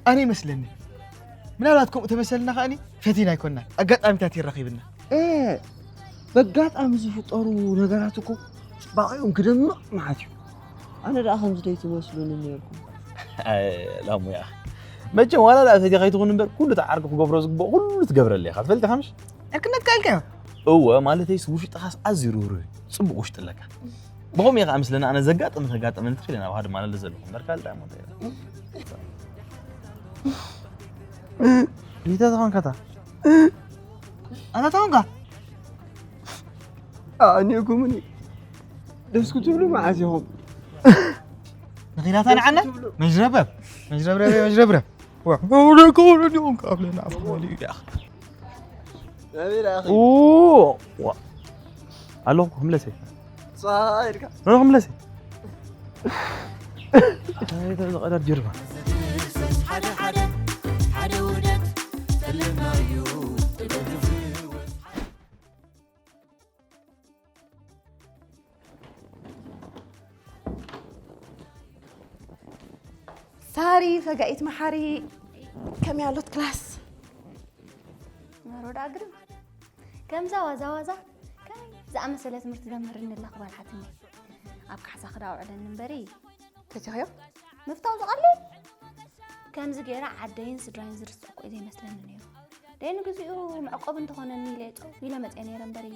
ኣነ ይመስለኒ ምናልባት ከምኡ ተመሰልና ከኣኒ ፈቲና ኣይኮንና ኣጋጣሚታት ይራኺብና። ኤ በጋጣሚ ዝፍጠሩ ነገራት እኮ ጽባቐኦም ክደምቕ ማለት እዩ። ኣነ ደኣ ከምዚ ደይትመስሉኒ ነርኩም። ላሙያ፣ መቸም ዋላ ደኣ ሰዲኻ ኣይትኹን እምበር፣ ኩሉ እቲ ዓርኪ ክገብሮ ዝግብኦ ኩሉ ትገብረለይ ኢኻ። ትፈልጥ ኢኻ ምሽ? ዕርክነት ከ ኢልካዮ? እወ፣ ማለተይስ ውሽጥኻስ ኣዝዩ ርህሩህ እዩ። ጽቡቕ ውሽጢ ኣለካ። ብኸምኡ እየ ከዓ ምስለና ኣነ ዘጋጠመ ተጋጠመ ንትኽእል ኢና፣ ውሃ ድማ ለለ ዘለኹ እምበር ካልእ ደኣ ሞተ። ሊታ ተኾንካታ? ኣታ ተኾንካ? ኣእኒእኩምኒ። ደስ ክትብሉ መዓስ ኢኹም? ንኺላታ ንዓና? መጅረብረብ። መጅረብረብ፣ መጅረብረብ። ዋ፣ ወደ ከወደ ዲኹም ካብለና ኣፍማሊ ያ። ኣቤት ኣኺ። ኡ፣ ዋ። ኣለኹ፣ ክምለሰ። ጻ ኢልካ። እ፣ ክምለሰ። ኣይ፣ ተቐዳድ ጀርባ። ሳሪ፣ ፈጋኢት መሓሪ፣ ከመይ ኣሎት ክላስ? መሮዳ ግርም። ከምዛ ዋዛ ዋዛ፣ ከመይ ዝኣመሰለ ትምህርቲ ዘምህርኒ ኣላ ክባል ሓትኒ። ኣብ ካሕሳ ክዳ ኣውዕለኒ እምበሪ። ተቲኽዮ? ምፍታው ዝቐልል? ከምዚ ገይራ ዓደይን ስድራይን ዝርስዕ እኮ እዩ ዘይመስለኒ ነይሩ። ደይ ንግዚኡ መዕቆቢ እንተኾነኒ ኢለ ጠው ኢለ መፅየ ነይረ እምበሪ።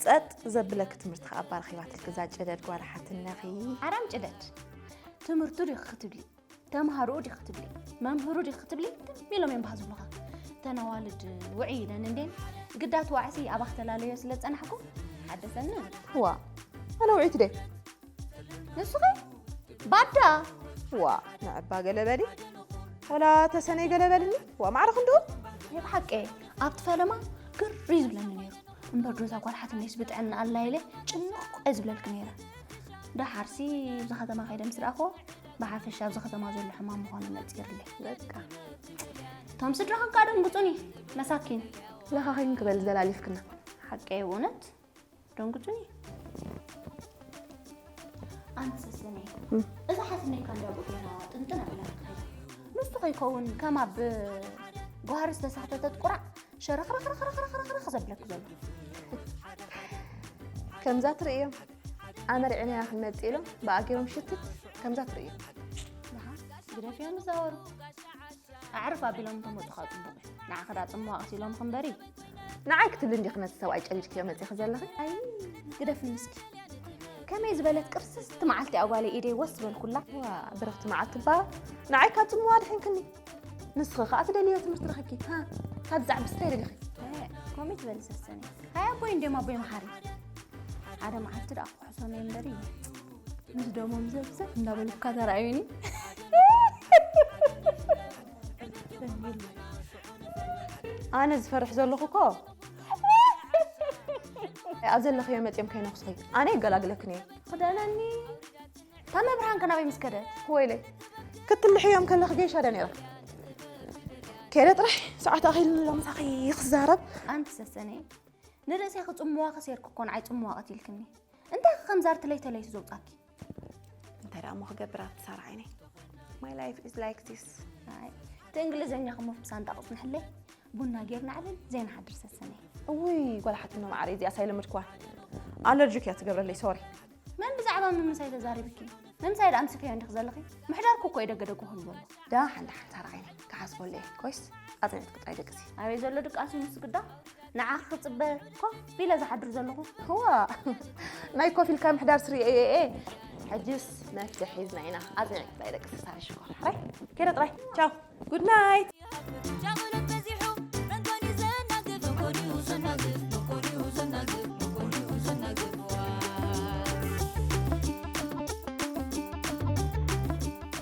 ጸጥ ዘብለኪ ትምህርቲ ከኣ ኣባ ረኺባትልኪ እዛ ጨደድ ጓል ሓትነኺ። ሓራም ጭደድ። ትምህርቱ ዲኺ ክትብሊ፣ ተምሃርኡ ዲኺ ክትብሊ፣ መምህሩ ዲኺ ክትብሊ፣ ትም ኢሎም እዮም ባህ ዝብሉኻ። እተን ኣዋልድ ውዕይ ኢለን እንዴን፣ ግዳ እቲ ዋዕሲ ኣባኽ ተላለዮ ስለ ዝጸናሕኩ፣ ሓደሰኒ። ዋ፣ ኣነ ውዕይቲ ደይ? ንስኺ? ባዳ? ዋ፣ ንዕባ ገለ በሊ። ወላ ተሰነይ ገለ በልኒ። ዋ፣ ማዕረ ክንድኡ? ናይ ብሓቂ፣ ኣብቲ ፈለማ ግር እዩ ዝብለኒ ነይሩ። እምበር ዶ እዛ ጓል ሓትነይስ ብጥዕና ኣላ ኢለ ጭንቕ እየ ዝብለልኪ ነይረ። ደሓርሲ፣ ኣብዚ ከተማ ከይደ ምስ ረኣኽዎ፣ ብሓፈሻ ኣብዚ ከተማ ዘሎ ሕማም ምዃኑ ነጺርለይ። በቃ። እቶም ስድራኽን ከኣ ደንግጹኒ፣ መሳኪን። ለኻኺን ክበል ዘላሊፍክና። ሓቀይ፣ ብእውነት ደንግጹኒ። ኣንቲ ሰሰነይ፣ እም። እዛ ሓትነይ ከ እንዳብኡ ገይራ ጥንጥን ኣቢላ ትኸይድ። ንሱ ከይከውን ከም ኣብ ጓህሪ ዝተሳሕተተት ቁራዕ ሸረኽረኽረኽረኽረኽ ዘብለኪ ዘሎ። ከምዛ ትርእዮም፣ ኣመርዒናያ ክንመጽእ ኢሎም ብኣጊሮም ሽትት፣ ከምዛ ትርእዮም። ደሓን ግደፍዮም ይዛወሩ። ኣዕርፍ ኣቢሎም እንተመጹ ኸኣ ጽቡቕ እዩ። ንዓኺ ደኣ ጽምዋ ቀሲሎምኺ እምበሪ። ንዓይ ክትብሊ እንዲኺ ነቲ ሰብኣይ ጨዲድክዮ መጺኺ ዘለኺ? ኣይ፣ ግደፍኒ እስኪ። ከመይ ዝበለት ቅርስስቲ መዓልቲ እያ ጓለይ፣ ኢደይ ወስ ዝበልኩላ። ዋ፣ ብርኽቲ መዓልቲ እባ ንዓይ ካብ ጽምዋ ኣድሒንክኒ። ንስኺ ኸኣ ትደልዮ ትምህርቲ ረኺብኪ። ሃ፣ ካብ ዛዕብስ እንታይ ደሊኺ? እ፣ ከምኡ ትበሊ ሰሰነይ። ሃይ ኣቦይ እንድዮም ኣቦይ መሓሪ። ሓደ መዓልቲ ደኣ ክሕሶም እየ እምበሪ። ምስ ደሞም ዘብዘብ እንዳበልኩካ ተራእዩኒ። ኣነ ዝፈርሕ ዘለኹ እኮ ኣብ ዘለኽዮ መፅዮም ከይነኽሱኺ ኣነ ይገላግለክን እየ። ክደነኒ። እታ መብርሃን ከ ናበይ ምስ ከደት? ወይለይ ክትልሕዮም ከለኺ ገይሻ ደ ነይራ። ከይደ ጥራሕ ሰዓት ኣኺልኒ ኣሎ ምሳኺ ክዛረብ። ኣንቲ ሰሰነይ ንርእሰይ ክጽምዋ ክሴርክ እኮ ንዓይ ጽምዋ ቀቲልክኒ። እንታይ ከ ከም ዛር ትለይ ተለይቱ ዘውጻኪ? እንታይ ደኣ እሞ ክገብር ኣብቲ ሳራ ዓይነይ። My life is like this። ኣይ፣ እቲ እንግሊዝኛ ክሞ ብሳንጣ ቅጽንሕለይ፣ ቡና ጌርና ዕልል ዘይንሓድር ሰሰነይ። እውይ፣ ጓል ሓትኖ መዓረይ፣ እዚኣስ ኣይለመድክዋን። ኣለርጂክ እያ ትገብረለይ፣ ሶሪ። መን ብዛዕባ ምምሳይ ተዛሪብኪ? ምምሳይ ደኣ ኣምሲክዮ እንዲኺ ዘለኺ? ምሕዳርኩ እኮ እዩ ደገ ደገ ክህሉ ዘሎ። ደሓን ደሓን ሳራ ዓይነይ፣ ክሓስበሉ እየ። ኮይስ፣ ኣጽኒዕትኪ ጥራይ ደቅሲ። ኣበይ ዘሎ ድቃስ እዩ ንሱ ግዳ? ንዓኺ ክጽበ ኮፍ ኢለ ዝሓድር ዘለኹ። እዋ፣ ናይ ኮፍ ኢልካ ምሕዳር ስርየ እየ እየ። ሕጅስ መፍትሒ ሒዝና ኢና። ኣጽኒዕኪ ጥራይ ደቅሲ ሳራ ሽኮር። ሕራይ፣ ከይደ ጥራይ። ቻው። ጉድ ናይት። ጃቕሉን በዚሑ መንጎኒ ዘናግፍ፣ መንጎኒኡ ዘናግፍ፣ መንጎኒኡ ዘናግፍ፣ መንጎኒኡ ዘናግፍ።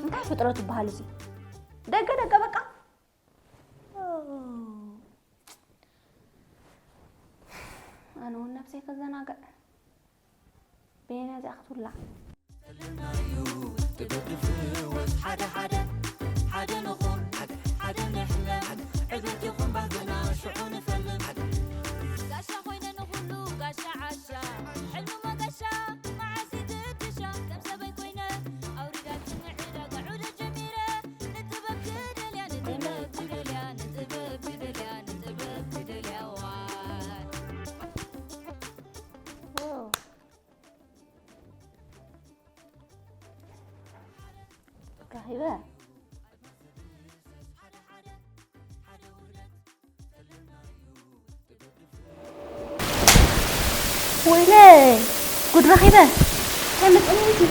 እንታይ ፍጥረት ይበሃል እዚ? ደገ ደገ በቃ። ኣነ እውን ነብሰይ ከዘናግዕ። በየናይ እዚኣ ክትውላዕ? ጋሻ ኮይነ ንኹሉ ጋሻ ዓሻ፣ ሕልሚ መገሻ መዓስ ይግድሻ፣ ከም ሰበይ ኮይነ ኣውሪዳትኒ ዕዳጋ ዑደ ጀሚረ፣ ንጥበብ ክደልያ፣ ንጥበብ ክደልያ፣ ንጥበብ ክደልያ፣ ንጥበብ ክደልያ፣ ዋይ። ረኺበ። ወይለይ፣ ጉድ ረኺበ። እንታይ መጸኒ እቲ?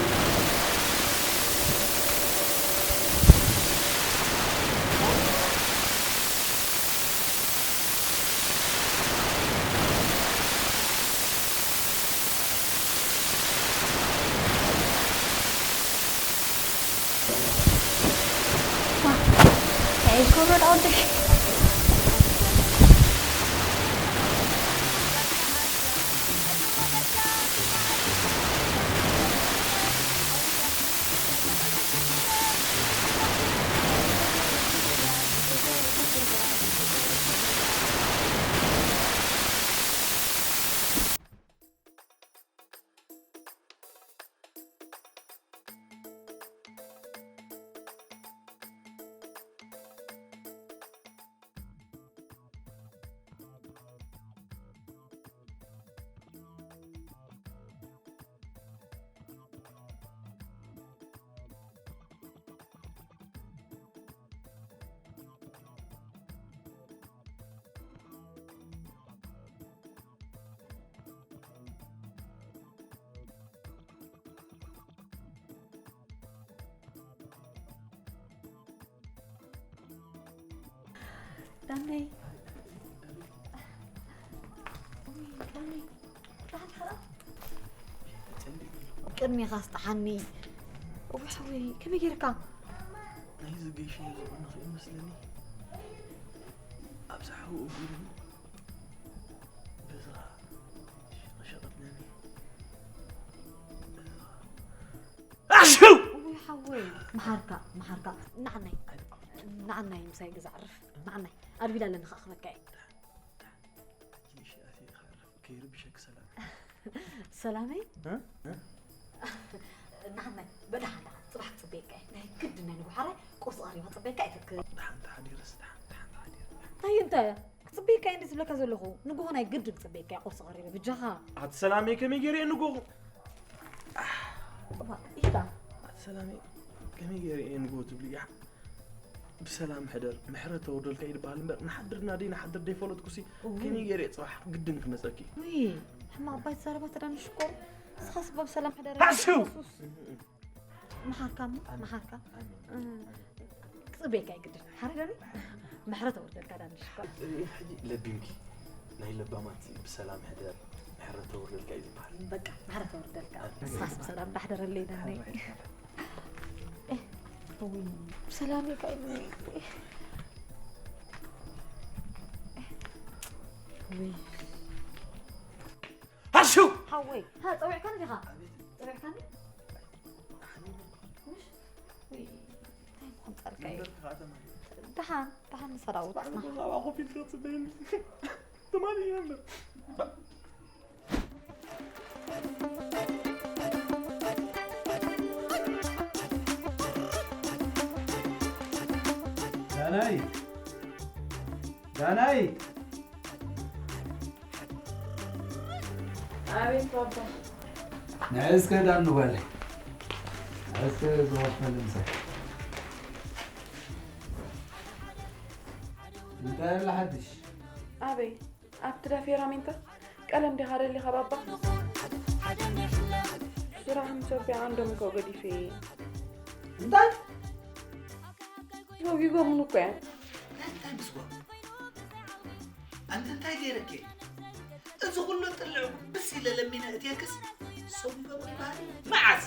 ዳነይ። ዳነይ። ቅድሜኻ ስጥሓኒ። እወ ሓወይ፣ ከመይ ጌርካ? ናይ ዝገሸ ዝኾነ ኽእል መስለኒ። ኣብዛ ሓው እግሩ በዛ ሸቐጥ ነኒ። ኣሽው! እወ ሓወይ፣ መሓርካ፣ መሓርካ። ንዓናይ፣ ንዓናይ ምሳይ ገዛ ዕርፍ። ንዓናይ። ኣድቢላ ኣለኒ ኸኣ ክበካ እየ። ከይርብሸኪ ሰላም። ሰላመይ? እ? እ? ንዓናይ፣ በዳሓን ደሓን፣ ጽባሕ ክጽበየካ እየ። ናይ ግድን ናይ ንጉሓራይ ቁርሲ ቀሪባ ክጽበየካ እየ። ደሓን ተሓዲርስ፣ ደሓን፣ ደሓን ተሓዲር። እንታይ እንታይ? ክጽበየካ እየ እንደ ዝብለካ ዘለኹ። ንግሆ ናይ ግድን ክጽበየካ እየ፣ ቁርሲ ቀሪበ፣ ብጃኻ። ኣቲ ሰላመይ፣ ከመይ ገይረ እየ ንግሆ? እዋ፣ ኢዳ። ኣቲ ሰላመይ፣ ከመይ ገይረ እየ ንግሆ ትብልያ? ብሰላም ሕደር፣ ምሕረት ተወርደልካ እዩ ዝበሃል እምበር፣ ንሓድር እና ደይ ንሓድር ደይ ፈለጥኩሲ፣ እው። ከመይ ገይረ እየ ጽባሕ ግድን ክመጸኪ? ውይ፣ ሕማቕ እባ ኣይትዛረብ ኣታ ዳኒ ሽኮር። ንስኻስ እባ ብሰላም ሕደር። ሃስው! የሱስ። መሓርካ እሞ፣ ኣሜን። መሓርካ። ኣሜን። እ፣ ኣሜን። ክጽበየካ እዩ ግድን። ሓረደኒ? ምሕረት ተወርደልካ ዳኒ ሽኮር። እ፣ ሕጂ ለቢምኪ። ናይ ለባማት ብሰላም ሕደር፣ ምሕረት ተወርደልካ እዩ ዝበሃል። በቃ፣ ምሕረት ተወርደልካ። ኣሜን። ንስኻስ ብሰላም ዳሕደረለይ ዳኒ። ኣሜን። ሰላም ይቀኒ። ውይ። ሃሹ! ሓወይ፣ ሃ፣ ጸዊዕካኒ ዲኻ? ጸዊዕካኒ? ምሽ? ውይ፣ እንታይ ምዃን ጸርካ እዩ? ደሓን፣ ደሓን ንሰራውት። ትማሊ እየ እምበር። ዳናይ! ዳናይ! ኣቤት ባባ። ንዒ እስከ ዳኑ ጓለይ። ንዒ እስከ ዝወፈል ምሳይ። እንታይ ኣሎ ሓድሽ? ኣበይ? ኣብቲ ዳፌራ ሚንታ ቀለም ዲኻ ደሊኻ ባባ? ስራሕ ምስ ወዲኣ ዓንዶም እኮ ገዲፈ እየ። እንታይ? ሰጒጎምኒ እኮ እዮም። እንታይ ምስጓም? ኣንቲ እንታይ ገይረኪ? እዚ ኩሉ ጥልዕ ብስ ኢለ ለሚነ እትየክስ ሰጒጎምኒ ይበሃል? መዓዝ?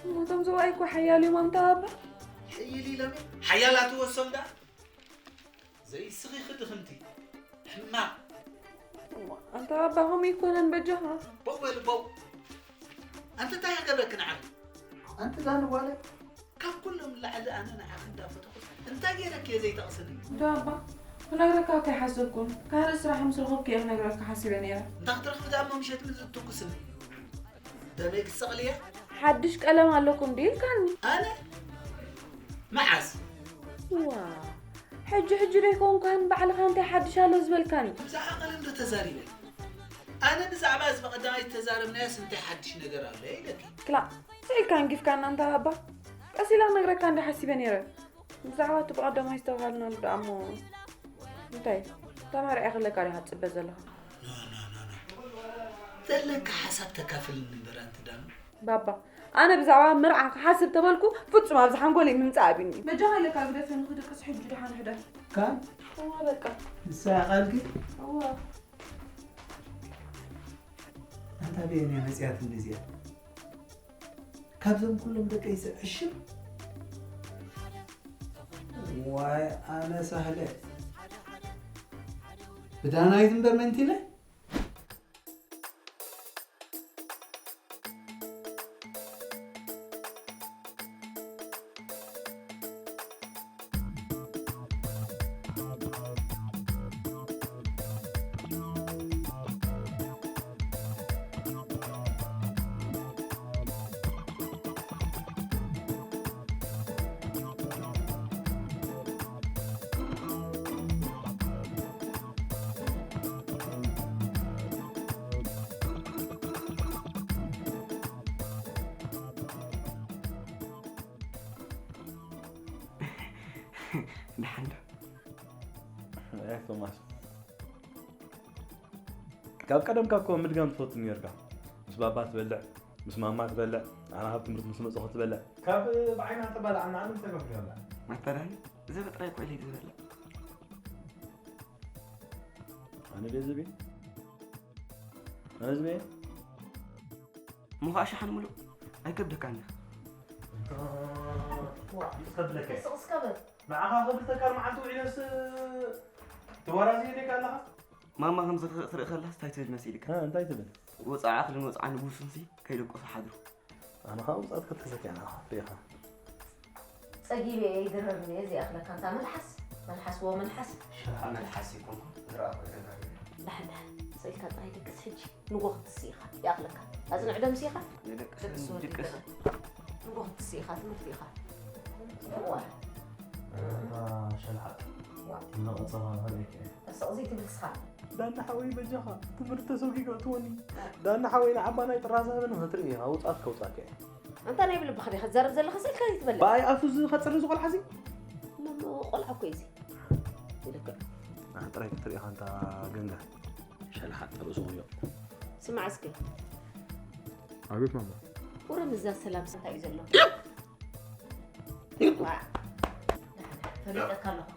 እሞ እቶም ሰብኣይ እኮ ሓያል እዮም ኣንታ ባባ። ሕይል ኢሎም እዮም። ሓያላት ወሶም ደኣ ዘይስኺ ክድኽምቲ ሕማቕ። እሞ ኣንታ ኣባ ከምኡ ኣይኮነን በጃኻ። ቦው በል ቦው። ኣንቲ እንታይ ክገብረኪ ንዓኺ? ኣንቲ ዳኒ ጓለይ። ካብ ኩሎም ላዕሊ ኣነ ንዓኺ እንዳፈተኹስ እንታይ ገይረኪ እየ ዘይተቕስኒ? እንዶ ኣባ ክነግረካ እኮ ኣይሓሰብኩን። ካልእ ስራሕ ምስ ረኸብኩ እየ ክነግረካ ሓሲበ ነይረ። እንታይ ክትረኽቢ ደኣ እሞ ምሸት ምን ዝትኩስኒ? ደመይ ክሰቕል እየ። ሓድሽ ቀለም ኣለኩም ድዩ ኢልካኒ? ኣነ? መዓስ? ዋ፣ ሕጂ ሕጂ ዶ ኣይኮንካን ባዕልኻ እንታይ ሓድሽ ኣሎ ዝበልካኒ? ብዛዕባ ቀለም ዶ ተዛሪበ? ኣነ ብዛዕባ እዚ ብቐዳማይ ዝተዛረብናዮስ እንታይ ሓድሽ ነገር ኣሎ ኢለኪ? ክላእ፣ ስዒልካ ኣንጊፍካና እንታ ኣባ። ቀስ ኢለ ክነግረካ እንዲ ሓሲበ ነይረ። ብዛዕባ እቲ ብቐዳማይ ዝተባሃልናሉ ደኣ እሞ እንታይ? ተመርዒ ክለካ ዲኻ ትጽበ ዘለኻ? ዘለካ ሓሳብ ተካፍልኒ እምበር ኣንቲ ዳኑ። ባባ፣ ኣነ ብዛዕባ መርዓ ክሓስብ ተበልኩ ፍጹም ኣብዚ ሓንጎለይ ምምጻእ ኣቢኒ። በጃኻ ኢለካ ግደፈኒ ክድቅስ ሕጂ ደሓን ሕደር። ካን እዋ በቃ። ንሳ እያ ቃልኪ? እዋ። ኣንታ በየን እያ መጺኣትኒ እዚኣ? ካብዞም ኩሎም ደቀይሲ ዕሽም። ዋይ ኣነ ሳህለ። ብዳናይት እምበር መን ኢለ? ደሓን ዶ? ኣይ ቶማስ፣ ካብ ቀደምካ እኮ ምድጋም ትፈቱ ነርካ። ምስ ባባ ትበልዕ፣ ምስ ማማ ትበልዕ፣ ኣነ ካብ ትምህርቲ ምስ መጸኹ ትበልዕ። ካብ ብዓይና ተባልዓና ኣነ ተገፍገላ። ማተራይ ዘበጥራይ ኮይለ ዝበልዕ። ኣነ ቤዝቤ ኣነ ዝቤ ምዃእ ሸሓን ምሉእ ኣይከብደካን። ዋዕ ይስከብለከ ስቕ እስከ በል። ንዓኻ ክብልተካ መዓልቲ ውዒለስ ትወራዝየለካ ኣለኻ። ማማ ከምዚ ትርኢ ከላስ እንታይ ትብል መሲልካ? እ፣ እንታይ ትብል? ወፃዓ ክልን ወፃዓ ንጉስንሲ ከይደቀሱ ሓድሩ። ኣነ ኸዓ ውፃት ክልተ ሰኪዕና ሪኢኻ። ጸጊበ እየ ይድረርኒ እየ ዘይኣኽለካ እንታ መልሓስ መልሓስ ወ መልሓስ። መልሓስ ይኮንኩ ዝረኣኹ ተጋሪ። ዳሕን ዳሕን ስኢልካ ጥራይ ድቅስ ሕጂ ንጎ ክትስእ ኢኻ ይኣኽለካ ኣጽንዕ ደምሲ ኢኻ። ንደቅስ ድቅስ ወዲ ድቅስ። ንጎ ክትስእ ኢኻ ትምህርቲ ኢኻ። እዋ እታ ሸልሓጥ ዋ እናቐጸኻ ንኽርእየካ እየ። ተስቕ ዘይትብል ስኻ። ዳና ሓወይ በጃኻ ትምህርቲ ተሰጒጉ እትወኒ። ዳና ሓወይ ንዓባ ናይ ጥራዝ ሃበኒ ክትርኢ ኢኻ ውጻት ከውጻካ እየ። ኣንታ ናይ ብልብኻ ዲኻ ትዛረብ ዘለኻ ስኢልካ ዘይትበልዕ። ብኣይ ኣፉ እዚ ከጽሪ ዝቖልዓ እዚ። እሞ ቆልዓ እኮ እዩ እዚ። ይልክዕ። ንዓ ጥራይ ክትርኢ ኢኻ ኣንታ ገንጋ። ሸልሓጥ ርእሱ ኹንዮ። ስማዕ እስከ። ኣቤት ማማ። ወረ ምዛ ሰላም ስንታይ እዩ ዘሎ? ፈሊጠካ ኣለኹ።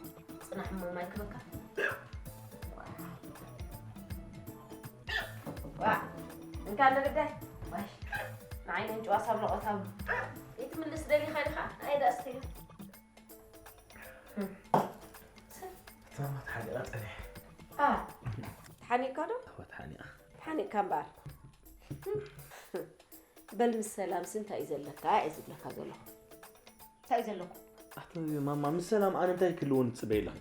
ጽናሕ እሞ ማይ ክበካ። ዋ እንካ ለግዳይ ዋይ ንዓይ ነንጭዋ ሳብ ለቆታም ይትምልስ ደሊኻ ኢኻ ኣይ ዳእስተዮ ተማት ሓዲኣ ጸኒሐ። ተሓኒቕካ ዶ? ተሓኒኣ። ተሓኒቕካ እምበኣር በል ምስ ሰላምሲ እንታይ እዩ ዘለካ እየ ዝብለካ ዘለኹ እንታይ እዩ ዘለኩ ኣቲ ማማ ምስ ሰላም ኣነ እንታይ ክህልወኒ ትፅበይ ኣለኺ?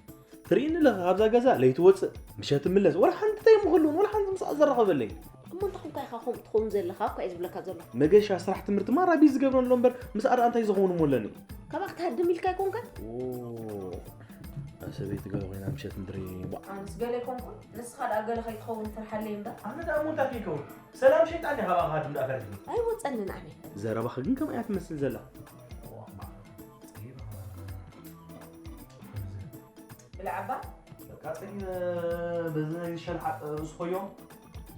ትርእይኒ ኣለኺ ካብዛ ገዛ ለይቲ ወፅእ ምሸት እምለስ ወላ ሓንቲ እንታይ ምክልውን ወላ ሓንቲ ምስኣ ዘራኸበለይ። እሞ እንታይ ኮንካ ኢኻ ከምኡ ትኸውን ዘለኻ እኮ እየ ዝብለካ ዘለኹ። መገሻ ስራሕ ትምህርቲ ማራ ቢዚ ዝገብረን ኣሎ እምበር ምስኣ ደኣ እንታይ ዝኸውን እሞ ኣለኒ። ካባኻ ክትሃድም ኢልካ ኣይኮንካን? ኦ ሰበይቲ ገለ ኮይና ምሸት ምድሪ ቧዕ። ኣነስ ገለ ኣይኮንኩን ንስኻ ደኣ ገለ ከይትኸውን ፍርሓለይ እምበር። ኣነ ደኣ እሞ እንታይ ከይከውን ሰላም ሸይጣን ድያ ካባኻ ትምዳ ፈሪድኒ። ኣይወጸንን ኣነ። ዘረባኺ ግን ከምኣ እያ ትመስል ዘላ። ብልዓባ በቃ ጸጊበ በዚ ናይ ሸልሓጥ ርእስኾዮም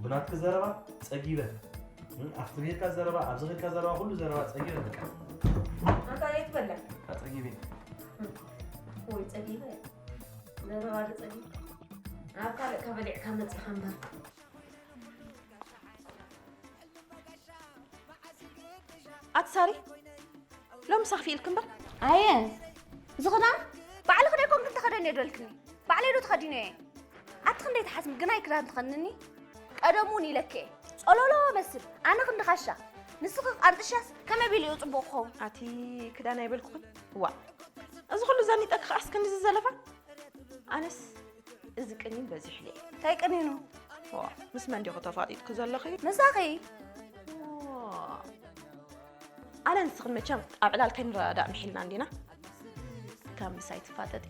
ብናትኪ ዘረባ ጸጊበ ኣብቲ ቤትካ ዘረባ ኣብዚ ኸድካ ዘረባ ኩሉ ዘረባ ጸጊበ በቃ ኣንታ ዘይትበልዕ በቃ ጸጊበ ወይ ጸጊበ ዘረባ ዶ ጸጊበ ኣብ ካልእ ከበሊዕካ መጺኻ እምበር ኣቲ ሳሪ ሎምስ ኣኽፊእልኪ እምበር። ኣየ እዚ ክዳን ባዕልኺ ዶ ኣይኮንክን ተኸደንዮ ዶ ኢልክኒ? ባዕለይ ዶ ተኸዲነዮ እየ? ኣቲ ክንደይ ትሓስሚ ግናይ ክዳን ትኸድንኒ? ቀደም እውን ኢለኪ እየ ጸሎሎ እመስል ኣነ ክንዲ ኻሻ ንስኺ ቃንጥሻስ ከመይ ኣቢሉ እዩ ጽቡቕ ክኸውን? ኣቲ ክዳን ኣይበልኩኽን ዋእ እዚ ኹሉ ዘኒጠኪ ኸኣስ ክንድዚ ዘለፋ ኣነስ እዚ ቅኒን በዚሕለይ። እንታይ ቅኒኑ? ዋ፣ ምስ መን ዲኺ ተፋጢጥኪ ዘለኺ? ምሳኺ። ዋ፣ ኣነ ንስኽን መቸም ኣብ ዕላል ከይንረዳዳእ ምሒልና እንዲና። ካብ ምሳይ ትፋጠጢ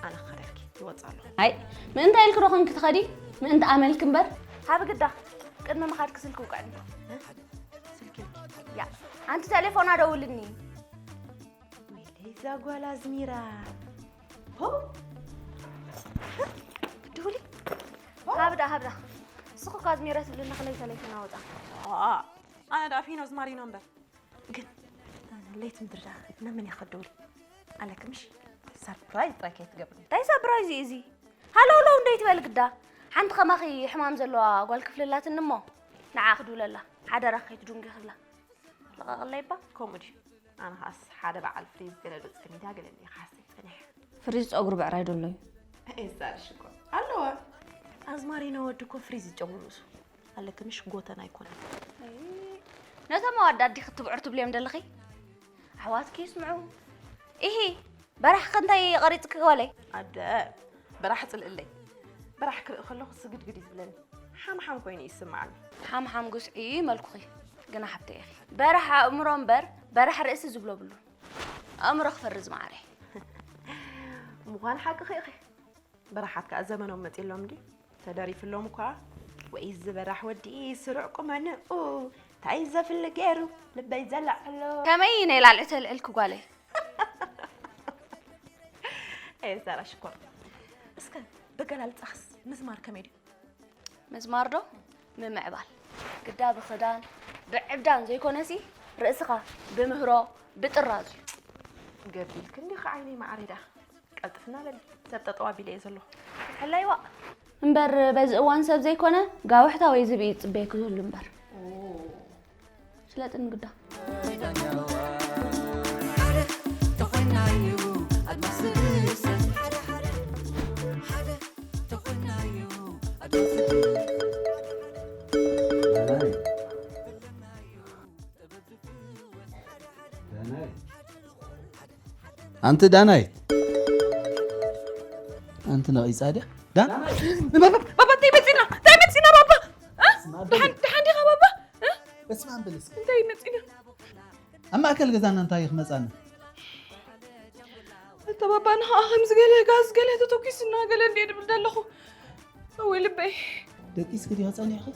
ኣነ ክኸደልኪ ይወጽእ ኣለኹ። ኣይ፣ ምእንታ ኢልኪ ዶ ኾንኪ ትኸዲ? ምእንቲ ኣመልኪ እምበር። ሃቢ ግዳ፣ ቅድሚ ምኻድኪ ስልኪ ውቅዕኒ። ስልኪ? ያ፣ ኣንቲ ተሌፎና ደውልኒ። እዛ ጓል ኣዝሚራ። ሆ? ደውሊ። ሃብዳ፣ ሃብዳ። ንስኺ እኮ ኣዝሚረ ትብልኒ ክለይተ ለይተ ናውጣ። ኣነ ደኣ ፊኖ ኣዝማሪኖ እምበር። ግን ለይቲ ምድሪ ደኣ ነመን እያ ከደውሊ? ኣለኪ ምሽ? ሰርፕራይዝ ጥራይ ከይትገብሪ። እንታይ ሰርፕራይዝ እዩ እዚ? ሃለውለው እንደ ይትበል ግዳ። ሓንቲ ከማኺ ሕማም ዘለዋ ጓል ክፍልላትኒ እሞ ንዓ ክድውለላ። ሓደራ ከይትዱንጊ ክብላ። ለቐቕለይ እባ። ከምኡ ድዩ? ኣነ ኸኣስ ሓደ በዓል ፍሪዝ ገለ ዶ ጽግኒታ ገለ እንደ ይኸሓሰይ ጸኒሐ። ፍሪዝ ጸጉሪ ብዕራይ ዶ ኣሎ እዩ? ኤሳርሽ እኮ ኣለዋ። ኣዝማሪኖ ወዲ እኮ ፍሪዝ ይጨጉ ርእሱ። ኣለኪ ምሽ ጎተና ኣይኮነን። ነቶም ኣዋዳዲ ክትብዕር ትብልዮም ደለኺ? ኣሕዋትኪ ይስምዑ። ኢሂ፣ በራሕ ከ እንታይ ቀሪጽኪ ጓለይ? ኣደ፣ በራሕ ጽልእለይ። በራሕ ክርኢ ከለኹ ስግድግድ እዩ ዝብለኒ። ሓምሓም ኮይኑ ይስምዓኒ። ሓምሓም ጉስዒ መልኩኺ። ግና ሓብተይ ኢኺ። በራሕ ኣእምሮ እምበር፣ በራሕ ርእሲ ዝብሎ ብሉን። ኣእምሮ ክፈርዝ መዓረይ። ምዃን ሓቅኺ ኢኺ። በራሓት ከኣ ዘመኖም መጺሎም ድዩ? ተደሪፍሎም እኳ። ወይ ዝበራሕ ወዲ ስሩዕ ቁመንኡ፣ ታይ ዘፍሊ ገይሩ ልበይ ዘለዕሎ። ከመይ ነይ ላልዒ ተልዕልኪ ጓለይ? ኤ ዛራ ሽኮር። እስከ በገላልጻኽስ ምዝማር ከመይ ድዩ? ምዝማር ዶ? ምምዕባል። ግዳ ብኽዳን፣ ብዕብዳን ዘይኮነሲ፣ ርእስኻ ብምህሮ፣ ብጥራዝ እዩ። ገቢልኪ እንዲኺ ዓይነይ መዓረይ ደኣ። ቀልጥፍና በሊ፣ ሰብ ጠጠው ኣቢለ እየ ዘለኹ። ሕላይዋ። እምበር በዚ እዋን ሰብ ዘይኮነ፣ ጋውሕታ ወይ ዝብኢ ይጽበየኪ ዝህሉ እምበር። ስለጥን ግዳ። ኣንቲ ዳናይት፣ ኣንቲ ነቒጻ ድያ? ዳናይት! ባባ፣ እንታይ መጺና? እንታይ መጺና ባባ? እ? ደሓን፣ ደሓን ዲኻ ባባ? እ? በስመ ኣብ በል እስኪ። እንታይ መጺና? ኣብ ማእከል ገዛና እንታይ ክመጻና? ኣታ ባባ፣ ንኸኣ ከምዚ ገለ ጋዝ ገለ ተተኲስና ገለ እንድየ ድብል ዘለኹ። እወ ልበይ። ደቂስኪ ዲኺ ጸኒሕኺ?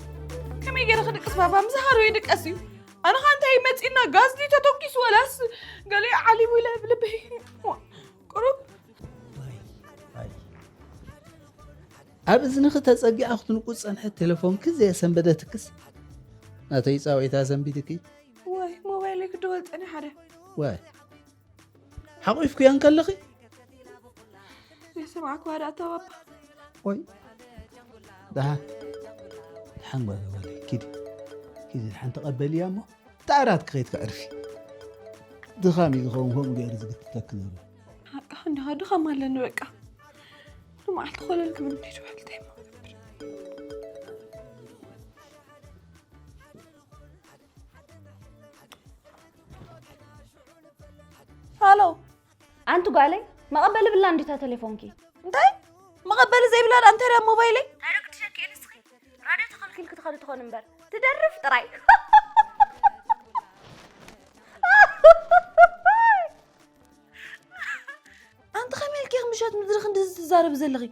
ከመይ ገይረ ክድቅስ ባባ? ምስ ሃሩ ይድቀስ እዩ። ኣነ ኸኣ እንታይ መጺና? ጋዝ ድዩ ተተኲሱ ወላስ ገለ ዓሊቡ ኢለ ብልበይ። ዋ፣ ቁሩብ። ዋይ፣ ዋይ። ኣብ እዝንኺ ተጸጊዓ ክትንቁ ዝጸንሐት ቴሌፎንኪ ዘየሰንበደትክስ? ናተይ ጻውዒታ ሰንቢድኪ? ዋይ፣ ሞባይለይ ክድወል ጸኒሓ ደ። ዋይ። ሓቑፍክዮ እንከለኺ? ዘይሰማዕኩዋ ደኣ ተባባ። ኦይ። ደሓን። ደሓን ጓል፣ ጓል፣ ኪዲ። ኪዲ፣ ደሓን ተቐበልያ እሞ፣ እቲ ዓራት ክኸይድ ከዕርፊ። ድኻም እዩ ዝኸውን፣ ከምኡ ገይሩ ዝግትተኪ ዘሎ። ሓቅኻ እንዲኻ፣ ድኻም ኣለኒ በቃ። ኩሉ መዓልቲ ኮለል ክብል እንዴት ውዕል እንታይ እሞ ክገብር? ሃሎ። ኣንቲ ጓለይ፣ መቐበሊ ብላ እንዲታ ቴሌፎንኪ። እንታይ? መቐበሊ ዘይብላ ደኣ እንታይ ደኣ ሞባይለይ? ታዲያ ክትሸኪ ንስኺ? ራድዮ ተኸልኪልኪ ትኸዲ ትኾን እምበር። ትደርፍ ጥራይ። ኣንቲ ከመይ ኢልኪ ኢኺ ምሸት ምድሪ ክንድዚ ትዛረቢ ዘለኺ?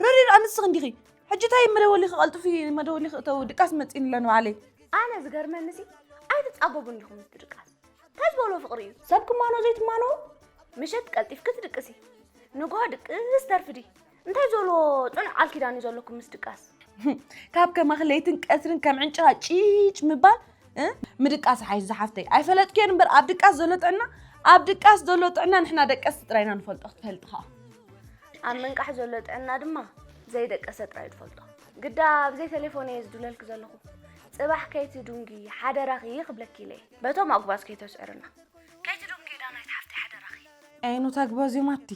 ረድዮ ደኣ ንስኺ እንዲኺ። ሕጂ እንታይ መደወሊኺ ቀልጥፊ መደወሊኺ እተው ድቃስ መጺኒ ኣሎ ንባዕለይ። ኣነ ዝገርመኒ ሲ ኣይትጻገቡን ዲኹም ምስቲ ድቃስ። እንታይ ዝበሎ ፍቕሪ እዩ? ሰብ ክማኖ ዘይትማኖ? ምሸት ቀልጢፍኪ ትድቅሲ። ንግሆ ድቅስ ተርፍዲ። እንታይ ዘሎ ጽኑዕ ቃል ኪዳን እዩ ዘለኩም ምስ ድቃስ? ካብ ከማኺ ለይትን ቀትርን ከም ዕንጭራ ጪጭ ምባል፣ እ? ምድቃስ ሓይሽ ዝሓፍተይ። ኣይፈለጥክዮን እምበር ኣብ ድቃስ ዘሎ ጥዕና፣ ኣብ ድቃስ ዘሎ ጥዕና ንሕና ደቀስቲ ጥራይ ኢና ንፈልጦ ክትፈልጢ ኸኣ። ኣብ ምንቃሕ ዘሎ ጥዕና ድማ ዘይደቀሰ ጥራይ እዩ ዝፈልጦ። ግዳ ብዘይ ቴሌፎን እየ ዝድውለልኪ ዘለኹ። ጽባሕ ከይትዱንጊ ሓደራኺ ክብለኪ ኢለ እየ። በቶም ኣጉባዝ ከይተስዕርና። ከይትዱንጊ ዳናይት ሓፍተይ ሓደራኺ። ኣይኑ ተግበዝዮም ኣቲ።